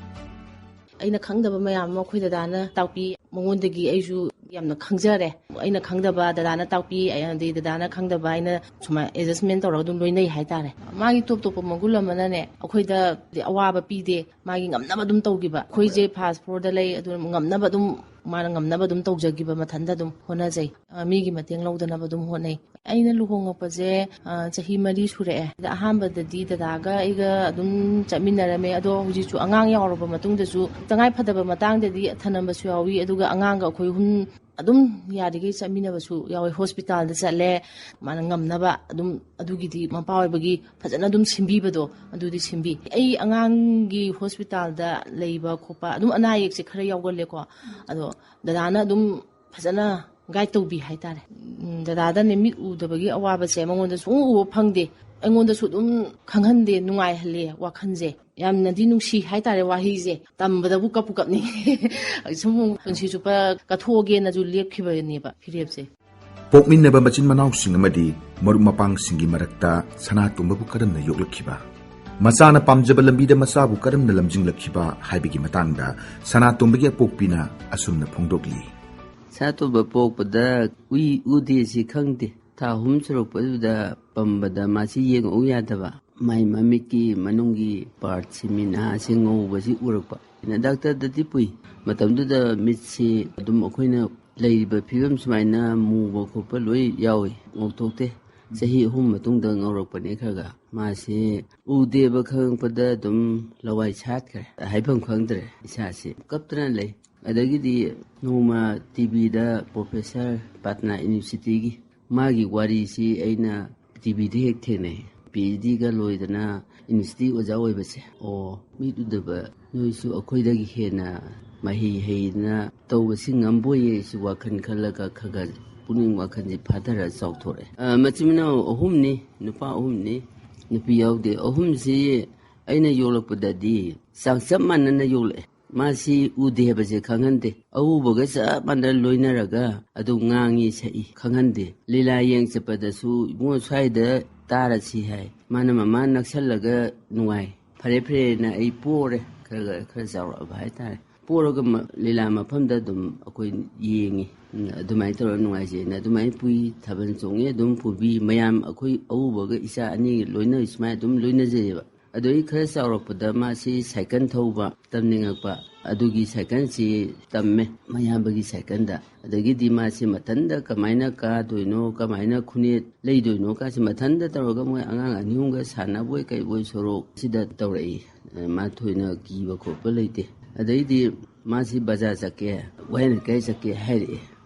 ꯑꯩꯅ ꯈꯪꯗꯕ ꯃꯌꯥꯝ ꯑꯃ ꯑꯩꯈꯣꯏ ꯗꯗꯥꯅ ꯇꯥꯛꯄꯤ꯫ ꯃꯉꯣꯟꯗꯒꯤ ꯑꯩꯁꯨ ꯌꯥꯝꯅ ꯈꯪꯖꯔꯦ꯫ ꯑꯩꯅ ꯈꯪꯗꯕ ꯗꯗꯥꯅ ꯇꯥꯛꯄꯤ, ꯑꯗꯩ ꯗꯗꯥꯅ ꯈꯪꯗꯕ ꯑꯩꯅ ꯁꯨꯃꯥꯏꯅ adjustment ꯇꯧꯔꯒ ꯑꯗꯨꯝ ꯂꯣꯏꯅꯩ ꯍꯥꯏꯇꯥꯔꯦ꯫ ꯃꯥꯒꯤ ꯇꯣꯞ ꯇꯣꯞꯄ ꯃꯒꯨꯟ ꯑꯃꯅꯅꯦ, ꯑꯩꯈꯣꯏꯗ ꯑꯋꯥꯕ ꯄꯤꯗꯦ꯫ ꯃꯥꯒꯤ ꯉꯝꯅꯕ ꯑꯗꯨꯝ ꯇꯧꯈꯤꯕ꯫ ꯑꯩꯈꯣꯏꯁꯦ first floor-ꯗ ꯂꯩ, ꯑꯗꯨꯅ ꯉꯝꯅꯕ ꯑꯗꯨꯝ, ꯃꯥꯅ ꯉꯝꯅꯕ ꯑꯗꯨꯝ ꯇꯧꯖꯈꯤꯕ, ꯃꯊꯟꯇ ꯑꯗꯨꯝ ꯍꯣꯠꯅꯖꯩ꯫ ꯑ, ꯃꯤꯒꯤ ꯃꯇꯦꯡ ꯂꯧꯗꯅꯕ ꯑꯗꯨꯝ ꯍꯣꯠꯅꯩ꯫ ꯑꯩꯅ ꯂꯨꯍꯣꯡꯉꯛꯄꯁꯦ, ꯑ, ꯆꯍꯤ ꯃꯔꯤ ꯁꯨꯔꯛꯑꯦ꯫ ꯑꯗ ꯑꯍꯥꯟꯕꯗꯗꯤ ꯗꯗꯥꯒ ꯑꯩꯒ ꯑꯗꯨꯝ ꯆꯠꯃꯤꯟꯅꯔꯝꯃꯦ꯫ ꯑꯗꯣ ꯍꯧꯖꯤꯛꯁꯨ ꯑꯉꯥꯡ ꯌꯥꯎꯔꯕ ꯃꯇꯨꯡꯗꯁꯨ ꯇꯉꯥꯏ ꯐꯗꯕ ꯃꯇꯥꯡꯗꯗꯤ ꯊꯅꯝꯕꯁꯨ ꯌꯥꯎꯏ꯫ ꯑꯗꯨꯒ ꯑꯉꯥꯡꯒ ꯑꯩꯈꯣꯏ ꯑꯍꯨꯝ ꯑꯗꯨꯝ ꯌꯥꯔꯤꯈꯩ ꯆꯠꯃꯤꯟꯅꯕꯁꯨ ꯌꯥꯎꯋꯦ꯫ Hospital-ꯗ ꯆꯠꯂꯦ, ꯃꯥꯅ ꯉꯝꯅꯕ ꯑꯗꯨꯝ, ꯑꯗꯨꯒꯤꯗꯤ ꯃꯄꯥ ꯑꯣꯏꯕꯒꯤ ꯐꯖꯅ ꯑꯗꯨꯝ ꯁꯤꯟꯕꯤꯕꯗꯣ, ꯑꯗꯨꯗꯤ ꯁꯤꯟꯕꯤ꯫ ꯑꯩ ꯑꯉꯥꯡꯒꯤ hospital-ꯗ ꯂꯩꯕ ꯈꯣꯠꯄ ꯑꯗꯨꯝ ꯑꯅꯥ ꯑꯌꯦꯛꯁꯦ ꯈꯔ ꯌꯥꯎꯒꯜꯂꯦꯀꯣ꯫ ꯑꯗꯣ ꯗꯗꯥꯅ ꯑꯗꯨꯝ ꯐꯖꯅ guide ꯇꯧꯕꯤ ꯍꯥꯏꯇꯥꯔꯦ꯫ ꯎꯝ, ꯗꯗꯥꯗꯅꯦ ꯃꯤꯠ ꯎꯗꯕꯒꯤ ꯑꯋꯥꯕꯁꯦ ꯃꯉꯣꯟꯗ ꯁꯨꯡꯎ ꯎꯕ ꯐꯪꯗꯦ꯫ ꯑꯩꯉꯣꯟꯗꯁꯨ ꯑꯗꯨꯝ ꯈꯪꯍꯟꯗꯦ, ꯅꯨꯡꯉꯥꯏꯍꯜꯂꯦ ꯋꯥꯈꯜꯁꯦ꯫ ꯌꯥꯝꯅꯗꯤ ꯅꯨꯡꯁꯤ ꯍꯥꯏꯇꯥꯔꯦ ꯋꯥꯍꯩꯁꯦ꯫ ꯇꯝꯕꯗꯕꯨ ꯀꯞꯄꯨ ꯀꯞꯅꯤꯡꯉꯦ꯫ ꯁꯨꯝ ꯄꯨꯟꯁꯤ ꯆꯨꯞꯄ ꯀꯠꯊꯣꯛꯑꯒꯦꯅꯁꯨ ꯂꯦꯞꯈꯤꯕꯅꯦꯕ ꯐꯤꯔꯦꯞꯁꯦ꯫ ꯄꯣꯛꯃꯤꯟꯅꯕ ꯃꯆꯤꯟ ꯃꯅꯥꯎꯁꯤꯡ ꯑꯃꯗꯤ ꯃꯔꯨꯞ ꯃꯄꯥꯡꯁꯤꯡꯒꯤ ꯃꯔꯛꯇ ꯁꯅꯥꯇꯣꯝꯕꯕꯨ ꯀꯔꯝꯅ ꯌꯣꯛꯂꯛꯈꯤꯕ, ꯃꯆꯥꯅ ꯄꯥꯝꯖꯕ ꯂꯝꯕꯤꯗ ꯃꯆꯥꯕꯨ ꯀꯔꯝꯅ ꯂꯝꯖꯤꯡꯂꯛꯈꯤꯕ ꯍꯥꯏꯕꯒꯤ ꯃꯇꯥꯡꯗ ꯁꯅꯥꯇꯣꯝꯕꯒꯤ ꯑꯄꯣꯛꯄꯤꯅ ꯑꯁꯨꯝꯅ ꯐꯣꯡꯗꯣꯛꯂꯤ꯫ ꯁꯅꯥꯇꯣꯝꯕ ꯄꯣꯛꯄꯗ ꯎꯏ ꯎꯗꯦ ꯁꯤ ꯈꯪꯗꯦ꯫ ꯊꯥ ꯑꯍꯨꯝ ꯁꯨꯔꯛꯄꯗꯨꯗ ꯄꯝꯕꯗ ꯃꯥꯁꯤ ꯌꯦꯡꯉꯛꯎ ꯌꯥꯗꯕ꯫ ꯃꯥꯏ ꯃꯃꯤꯠꯀꯤ ꯃꯅꯨꯡꯒꯤ ꯄꯥꯔꯠꯁꯤ, ꯃꯤꯠ ꯅꯥꯁꯤ ꯉꯧꯕꯁꯤ ꯎꯔꯛꯄ꯫ ꯑꯩꯅ ꯗꯥꯛꯇꯔꯗꯗꯤ ꯄꯨꯏ꯫ ꯃꯇꯝꯗꯨꯗ ꯃꯤꯠꯁꯤ ꯑꯗꯨꯝ ꯑꯩꯈꯣꯏꯅ ꯂꯩꯔꯤꯕ ꯐꯤꯕꯝ ꯁꯨꯃꯥꯏꯅ ꯃꯨꯕ ꯈꯣꯠꯄ ꯂꯣꯏ ꯌꯥꯎꯏ, ꯉꯧꯊꯣꯛꯇꯦ꯫ ꯆꯍꯤ ꯑꯍꯨꯝ ꯃꯇꯨꯡꯗ ꯉꯧꯔꯛꯄꯅꯦ ꯈꯔ ꯈꯔ꯫ ꯃꯥꯁꯤ ꯎꯗꯦꯕ ꯈꯪꯉꯛꯄꯗ ꯑꯗꯨꯝ ꯂꯋꯥꯏ ꯁꯥꯠꯈ꯭ꯔꯦ, ꯍꯥꯏꯐꯝ ꯈꯪꯗ꯭ꯔꯦ ꯏꯁꯥꯁꯤ꯫ ꯀꯞꯇꯅ ꯂꯩ꯫ ꯑꯗꯒꯤꯗꯤ ꯅꯣꯡꯃ ꯇꯤꯚꯤꯗ ꯄ꯭ꯔꯣꯐꯦꯁꯔ ꯄꯥꯠꯅꯥ ꯌꯨꯅꯤꯚꯔꯁꯤꯇꯤꯒꯤ ꯃꯥꯒꯤ ꯋꯥꯔꯤꯁꯤ ꯑꯩꯅ ꯇꯤꯚꯤꯗ ꯍꯦꯛ ꯊꯦꯡꯅꯩ꯫ ꯄꯤ ꯑꯩꯆ ꯗꯤꯒ ꯂꯣꯏꯗꯅ ꯌꯨꯅꯤꯚꯔꯁꯤꯇꯤ ꯑꯣꯖꯥ ꯑꯣꯏꯕꯁꯦ꯫ ꯑꯣ, ꯃꯤꯠ ꯎꯗꯕ ꯅꯣꯏꯁꯨ ꯑꯩꯈꯣꯏꯗꯒꯤ ꯍꯦꯟꯅ ꯃꯍꯩ ꯍꯩꯗꯅ ꯇꯧꯕꯁꯤ ꯉꯝꯕꯣꯏꯌꯦ꯫ ꯑꯩꯁꯨ ꯋꯥꯈꯜ ꯈꯜꯂꯒ ꯈꯔ ꯈꯔ ꯄꯨꯛꯅꯤꯡ ꯋꯥꯈꯜꯁꯦ ꯐꯥꯊꯔ ꯆꯥꯎꯊꯣꯔꯛꯑꯦ꯫ ꯑ, ꯃꯆꯤꯟ ꯃꯅꯥꯎ ꯑꯍꯨꯝꯅꯤ, ꯅꯨꯄꯥ ꯑꯍꯨꯝꯅꯤ, ꯅꯨꯄꯤ ꯌꯥꯎꯗꯦ꯫ ꯑꯍꯨꯝꯁꯤ ꯑꯩꯅ ꯌꯣꯛꯂꯛꯄꯗꯗꯤ ꯆꯥꯡꯆꯞ ꯃꯥꯟꯅꯅ ꯌꯣꯛꯂꯛꯑꯦ꯫ ꯃꯥꯁꯤ ꯎꯗꯦ ꯍꯥꯏꯕꯁꯦ ꯈꯪꯍꯟꯗꯦ꯫ ꯑꯎꯕꯒ ꯆꯞ ꯃꯥꯟꯅ ꯂꯣꯏꯅꯔꯒ ꯑꯗꯨꯝ ꯉꯥꯡꯉꯤ ꯁꯛꯏ, ꯈꯪꯍꯟꯗꯦ꯫ ꯂꯤꯂꯥ ꯌꯦꯡ ꯆꯠꯄꯗꯁꯨ "ꯏꯕꯨꯡꯉꯣ, ꯁ꯭ꯋꯥꯏꯗ ꯇꯥꯔꯁꯤ" ꯍꯥꯏ꯫ ꯃꯥꯅ ꯃꯃꯥ ꯅꯛꯁꯜꯂꯒ ꯅꯨꯡꯉꯥꯏ꯫ ꯐꯔꯦ ꯐꯔꯦꯅ ꯑꯩ ꯄꯣꯔꯦ, ꯈꯔ ꯈꯔ ꯈꯔ ꯆꯥꯎꯔꯛꯑꯕ ꯍꯥꯏꯇꯥꯔꯦ꯫ ꯄꯣꯔꯒ ꯃ-, ꯂꯤꯂꯥ ꯃꯐꯝꯗ ꯑꯗꯨꯝ ꯑꯩꯈꯣꯏ ꯌꯦꯡꯉꯤ꯫ ꯎꯝ, ꯑꯗꯨꯃꯥꯏꯅ ꯇꯧꯔꯒ ꯅꯨꯡꯉꯥꯏꯖꯩꯅ ꯑꯗꯨꯃꯥꯏꯅ ꯄꯨꯏ꯫ ꯊꯥꯕꯜ ꯆꯣꯡꯉꯤ, ꯑꯗꯨꯝ ꯄꯨꯕꯤ꯫ ꯃꯌꯥꯝ ꯑꯩꯈꯣꯏ ꯑꯎꯕꯒ ꯏꯆꯥ ꯑꯅꯤ ꯂꯣꯏꯅ ꯁꯨꯃꯥꯏꯅ ꯑꯗꯨꯝ ꯂꯣꯏꯅꯖꯩꯑꯕ꯫ ꯑꯗꯩ ꯈꯔ ꯆꯥꯎꯔꯛꯄꯗ ꯃꯥꯁꯤ ꯁꯥꯏꯀꯜ ꯊꯧꯕ ꯇꯝꯅꯤꯡꯉꯛꯄ꯫ ꯑꯗꯨꯒꯤ ꯁꯥꯏꯀꯜꯁꯤ ꯇꯝꯃꯦ, ꯃꯌꯥꯝꯕꯒꯤ ꯁꯥꯏꯀꯜꯗ꯫ ꯑꯗꯒꯤꯗꯤ ꯃꯥꯁꯤ ꯃꯊꯟꯇ ꯀꯃꯥꯏꯅ ꯀꯥꯗꯣꯏꯅꯣ, ꯀꯃꯥꯏꯅ ꯈꯨꯅꯦꯠ ꯂꯩꯗꯣꯏꯅꯣ ꯀꯥꯁꯤ ꯃꯊꯟꯇ ꯇꯧꯔꯒ ꯃꯣꯏ ꯑꯉꯥꯡ ꯑꯅꯤ ꯑꯍꯨꯝꯒ ꯁꯥꯟꯅꯕꯣꯏ ꯀꯩꯕꯣꯏ ꯁꯣꯔꯣꯛꯁꯤꯗ ꯇꯧꯔꯛꯏ꯫ ꯃꯥ ꯊꯣꯏꯅ ꯀꯤꯕ ꯈꯣꯠꯄ ꯂꯩꯇꯦ꯫ ꯑꯗꯩꯗꯤ ꯃꯥꯁꯤ ꯕꯖꯥꯔ ꯆꯠꯀꯦ, ꯋꯥꯍꯦꯡ ꯂꯩꯀꯥꯏ ꯆꯠꯀꯦ ꯍꯥꯏꯔꯛꯑꯦ꯫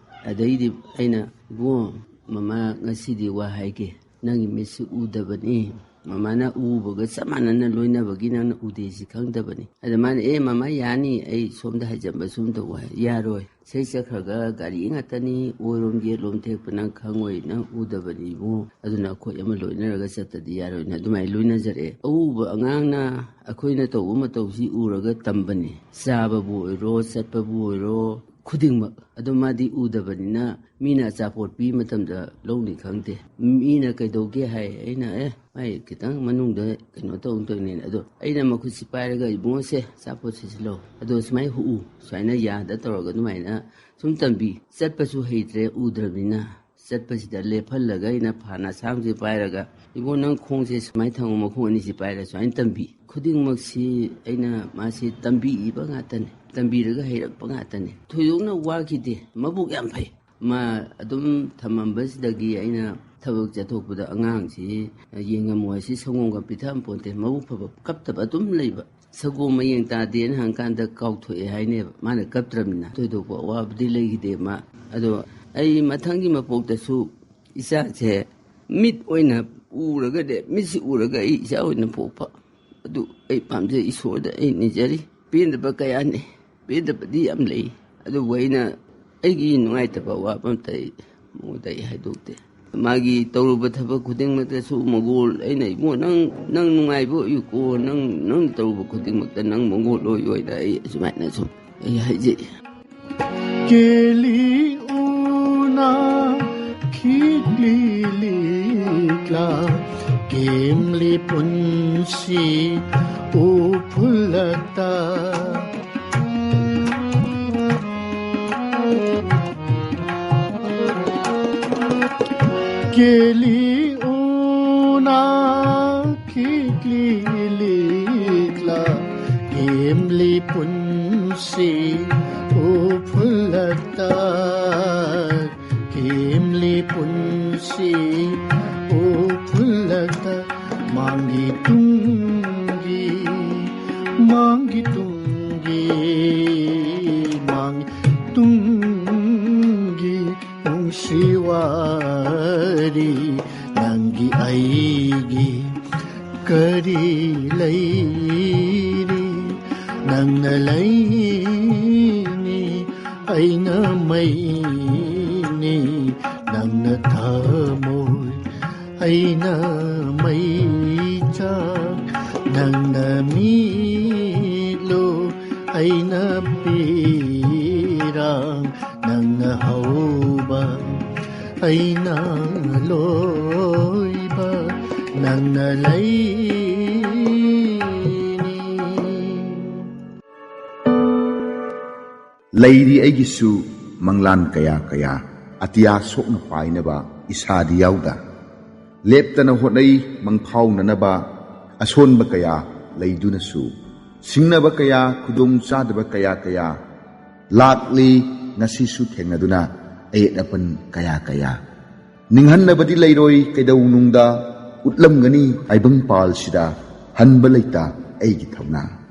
ꯑꯗꯩꯗꯤ ꯑꯩꯅ, "ꯏꯕꯨꯡꯉꯣ, ꯃꯃꯥ ꯉꯁꯤꯗꯤ ꯋꯥ ꯍꯥꯏꯒꯦ꯫ ꯅꯪꯒꯤ ꯃꯤꯠꯁꯤ ꯎꯗꯕꯅꯤ꯫ ꯃꯃꯥꯅ ꯎꯕꯒ ꯆꯞ ꯃꯥꯟꯅꯅ ꯂꯣꯏꯅꯕꯒꯤ ꯅꯪꯅ ꯎꯗꯦꯁꯤ ꯈꯪꯗꯕꯅꯤ꯫" ꯑꯗ ꯃꯥꯅ, "ꯑꯦ ꯃꯃꯥ, ꯌꯥꯅꯤ, ꯑꯩ ꯁꯣꯝꯗ ꯍꯥꯏꯖꯟꯕ ꯁꯨꯝ ꯇꯧ" ꯍꯥꯏ꯫ "ꯌꯥꯔꯣꯏ, ꯁꯤ ꯆꯠꯈ꯭ꯔꯒ ꯒꯥꯔꯤ ꯉꯥꯛꯇꯅꯤ, ꯑꯣꯏꯔꯣꯝ ꯌꯦꯠꯂꯣꯝ ꯊꯦꯛꯄ ꯅꯪ ꯈꯪꯉꯣꯏ, ꯅꯪ ꯎꯗꯕꯅꯤ ꯏꯕꯨꯡꯉꯣ, ꯑꯗꯨꯅ ꯑꯩꯈꯣꯏ ꯑꯃ ꯂꯣꯏꯅꯔꯒ ꯆꯠꯇꯗꯤ ꯌꯥꯔꯣꯏꯅ" ꯑꯗꯨꯃꯥꯏꯅ ꯂꯣꯏꯅꯖꯔꯛꯑꯦ꯫ ꯑꯎꯕ ꯑꯉꯥꯡꯅ ꯑꯩꯈꯣꯏꯅ ꯇꯧꯕ ꯃꯇꯧꯁꯤ ꯎꯔꯒ ꯇꯝꯕꯅꯤ꯫ ꯆꯥꯕꯕꯨ ꯑꯣꯏꯔꯣ, ꯆꯠꯄꯕꯨ ꯑꯣꯏꯔꯣ, ꯈꯨꯗꯤꯡꯃꯛ꯫ ꯑꯗꯣ ꯃꯥꯗꯤ ꯎꯗꯕꯅꯤꯅ ꯃꯤꯅ ꯑꯆꯥꯄꯣꯠ ꯄꯤꯕ ꯃꯇꯝꯗ ꯂꯧꯅꯤ ꯈꯪꯗꯦ꯫ ꯃꯤꯅ ꯀꯩꯗꯧꯒꯦ ꯍꯥꯏ, ꯑꯩꯅ, "ꯑꯦ, ꯃꯥꯏ ꯈꯤꯇꯪ ꯃꯅꯨꯡꯗ ꯀꯩꯅꯣ ꯇꯧ ꯇꯧꯅꯦꯅ"꯫ ꯑꯗꯣ ꯑꯩꯅ ꯃꯈꯨꯠꯁꯤ ꯄꯥꯏꯔꯒ, "ꯏꯕꯨꯡꯉꯣꯁꯦ, ꯑꯆꯥꯄꯣꯠꯁꯤ ꯁꯤ ꯂꯧ, ꯑꯗꯣ ꯁꯨꯃꯥꯏꯅ ꯍꯨꯛꯎ", ꯁꯨꯃꯥꯏꯅ ꯌꯥꯗ ꯇꯧꯔꯒ ꯑꯗꯨꯃꯥꯏꯅ ꯁꯨꯝ ꯇꯝꯕꯤ꯫ ꯆꯠꯄꯁꯨ ꯍꯩꯇ꯭ꯔꯦ ꯎꯗ꯭ꯔꯕꯅꯤꯅ꯫ ꯆꯠꯄꯁꯤꯗ ꯂꯦꯞꯍꯜꯂꯒ ꯑꯩꯅ ꯐꯥꯟ ꯑꯁꯥꯡꯕꯁꯤ ꯄꯥꯏꯔꯒ, "ꯏꯕꯣ, ꯅꯪ ꯈꯣꯡꯁꯦ ꯁꯨꯃꯥꯏꯅ ꯊꯝꯃꯣ, ꯃꯈꯣꯡ ꯑꯅꯤꯁꯤ ꯄꯥꯏꯔꯒ ꯁꯨꯃꯥꯏꯅ ꯇꯝꯕꯤ"꯫ ꯈꯨꯗꯤꯡꯃꯛꯁꯤ ꯑꯩꯅ ꯃꯥꯁꯤ ꯇꯝꯕꯤꯕ ꯉꯥꯛꯇꯅꯤ, ꯇꯝꯕꯤꯔꯒ ꯍꯩꯔꯛꯄ ꯉꯥꯛꯇꯅꯤ꯫ ꯊꯣꯏꯗꯣꯛꯅ ꯋꯥꯈꯤꯗꯦ, ꯃꯕꯨꯛ ꯌꯥꯝ ꯐꯩ꯫ ꯃꯥ ꯑꯗꯨꯝ ꯊꯝꯃꯝꯕꯁꯤꯗꯒꯤ ꯑꯩꯅ ꯊꯕꯛ ꯆꯠꯊꯣꯛꯄꯗ ꯑꯉꯥꯡꯁꯤ ꯌꯦꯡꯉꯝꯃꯣ ꯍꯥꯏꯁꯤ ꯁꯪꯒꯣꯝꯒ ꯄꯤꯊꯛꯑꯝ ꯄꯣꯟꯇꯦ, ꯃꯕꯨꯛ ꯐꯕ ꯀꯞꯇꯕ ꯑꯗꯨꯝ ꯂꯩꯕ꯫ ꯁꯒꯣꯝ ꯃꯌꯦꯡ ꯇꯥꯗꯦꯅ ꯍꯪꯀꯥꯟꯗ ꯀꯥꯎꯊꯣꯛꯑꯦ ꯍꯥꯏꯅꯦꯕ꯫ ꯃꯥꯅ ꯀꯞꯇ꯭ꯔꯕꯅꯤꯅ ꯊꯣꯏꯗꯣꯛꯄ ꯑꯋꯥꯕꯗꯤ ꯂꯩꯈꯤꯗꯦ ꯃꯥ꯫ ꯑꯗꯣ ꯑꯩ ꯃꯊꯪꯒꯤ ꯃꯄꯣꯛꯇꯁꯨ ꯏꯆꯥꯁꯦ ꯃꯤꯠ ꯑꯣꯏꯅ ꯎꯔꯒꯅꯦ, ꯃꯤꯠꯁꯤ ꯎꯔꯒ ꯑꯩ ꯏꯆꯥ ꯑꯣꯏꯅ ꯄꯣꯛꯄ꯫ ꯑꯗꯨ ꯑꯩ ꯄꯥꯝꯖꯩ, ꯏꯁꯣꯔꯗ ꯑꯩ ꯅꯤꯖꯔꯤ꯫ ꯄꯦꯟꯗꯕ ꯀꯌꯥꯅꯤ, ꯄꯦꯟꯗꯕꯗꯤ ꯌꯥꯝ ꯂꯩ꯫ ꯑꯗꯨꯕꯨ ꯑꯩꯅ ꯑꯩꯒꯤ ꯅꯨꯡꯉꯥꯏꯇꯕ ꯑꯋꯥꯕ ꯑꯝꯇ ꯑꯩ ꯃꯉꯣꯟꯗ ꯑꯩ ꯍꯥꯏꯗꯣꯛꯇꯦ꯫ ꯃꯥꯒꯤ ꯇꯧꯔꯨꯕ ꯊꯕꯛ ꯈꯨꯗꯤꯡꯃꯛꯇꯁꯨ ꯃꯒꯣꯜ ꯑꯩꯅ, "ꯏꯕꯨꯡꯉꯣ, ꯅꯪ, ꯅꯪ ꯅꯨꯡꯉꯥꯏꯕ ꯑꯣꯏꯌꯨꯀꯣ, ꯅꯪ, ꯅꯪ ꯇꯧꯔꯨꯕ ꯈꯨꯗꯤꯡꯃꯛꯇ ꯅꯪ ꯃꯒꯣꯜ ꯑꯣꯏꯌꯨ" ꯍꯥꯏꯅ ꯑꯩ ꯑꯁꯨꯃꯥꯏꯅ ꯁꯨꯝ ꯑꯩ ꯍꯥꯏꯖꯩ꯫ ꯀꯦꯂꯤ ꯎꯅ ꯈꯤꯛꯂꯤ ꯂꯤꯛꯂꯥ, ꯀꯦꯝꯂꯤ ꯄꯨꯟꯁꯤ ꯎꯐꯨꯜꯂꯛꯇ꯫ ꯀꯦꯂꯤ ꯎꯅ ꯈꯤꯛꯂꯤ ꯂꯤꯛꯂꯥ, ꯀꯦꯝꯂꯤ ꯄꯨꯟꯁꯤ ꯎꯐꯨꯜꯂꯛꯇ꯫ ꯀꯦꯝꯂꯤ ꯄꯨꯟꯁꯤ ꯎꯐꯨꯜꯂꯛꯇ꯫ ꯃꯥꯡꯒꯤ ꯇꯨꯡꯒꯤ, ꯃꯥꯡꯒꯤ ꯇꯨꯡꯒꯤ, ꯃꯥꯡꯒꯤ ꯇꯨꯡꯒꯤ ꯅꯨꯡꯁꯤ ꯋꯥꯔꯤ꯫ ꯅꯪꯒꯤ ꯑꯩꯒꯤ ꯀꯔꯤ ꯂꯩꯔꯤ? ꯅꯪꯅ ꯂꯩꯅꯤ, ꯑꯩꯅ ꯃꯩꯅꯤ꯫ ꯅꯪꯅ ꯊꯃꯣꯏ, ꯑꯩꯅ ꯃꯩꯆꯥꯛ꯫ ꯅꯪꯅ ꯃꯤꯠꯂꯨ, ꯑꯩꯅ ꯄꯤꯔꯥ꯫ ꯑꯩꯅ ꯂꯣꯏꯕ ꯅꯪꯅ ꯂꯩꯅꯤ꯫ ꯂꯩꯔꯤ ꯑꯩꯒꯤꯁꯨ ꯃꯪꯂꯥꯟ ꯀꯌꯥ ꯀꯌꯥ, ꯑꯇꯤꯌꯥ ꯁꯣꯛꯅ ꯄꯥꯏꯅꯕ ꯏꯁꯥꯗꯤ ꯌꯥꯎꯗ꯫ ꯂꯦꯞꯇꯅ ꯍꯣꯠꯅꯩ ꯃꯪꯐꯥꯎꯅꯅꯕ, ꯑꯁꯣꯟꯕ ꯀꯌꯥ ꯂꯩꯗꯨꯅꯁꯨ꯫ ꯁꯤꯡꯅꯕ ꯀꯌꯥ, ꯈꯨꯗꯣꯡ ꯆꯥꯗꯕ ꯀꯌꯥ ꯀꯌꯥ ꯂꯥꯛꯂꯤ ꯉꯁꯤꯁꯨ ꯊꯦꯡꯅꯗꯨꯅ, ꯑꯌꯦꯠ ꯑꯄꯟ ꯀꯌꯥ ꯀꯌꯥ꯫ ꯅꯤꯡꯍꯟꯅꯕꯗꯤ ꯂꯩꯔꯣꯏ ꯀꯩꯗꯧꯅꯨꯡꯗ, ꯎꯠꯂꯝꯒꯅꯤ ꯇꯥꯏꯕꯪ ꯄꯥꯜꯁꯤꯗ ꯍꯟꯕ ꯂꯩꯇ ꯑꯩꯒꯤ ꯊꯧꯅꯥ꯫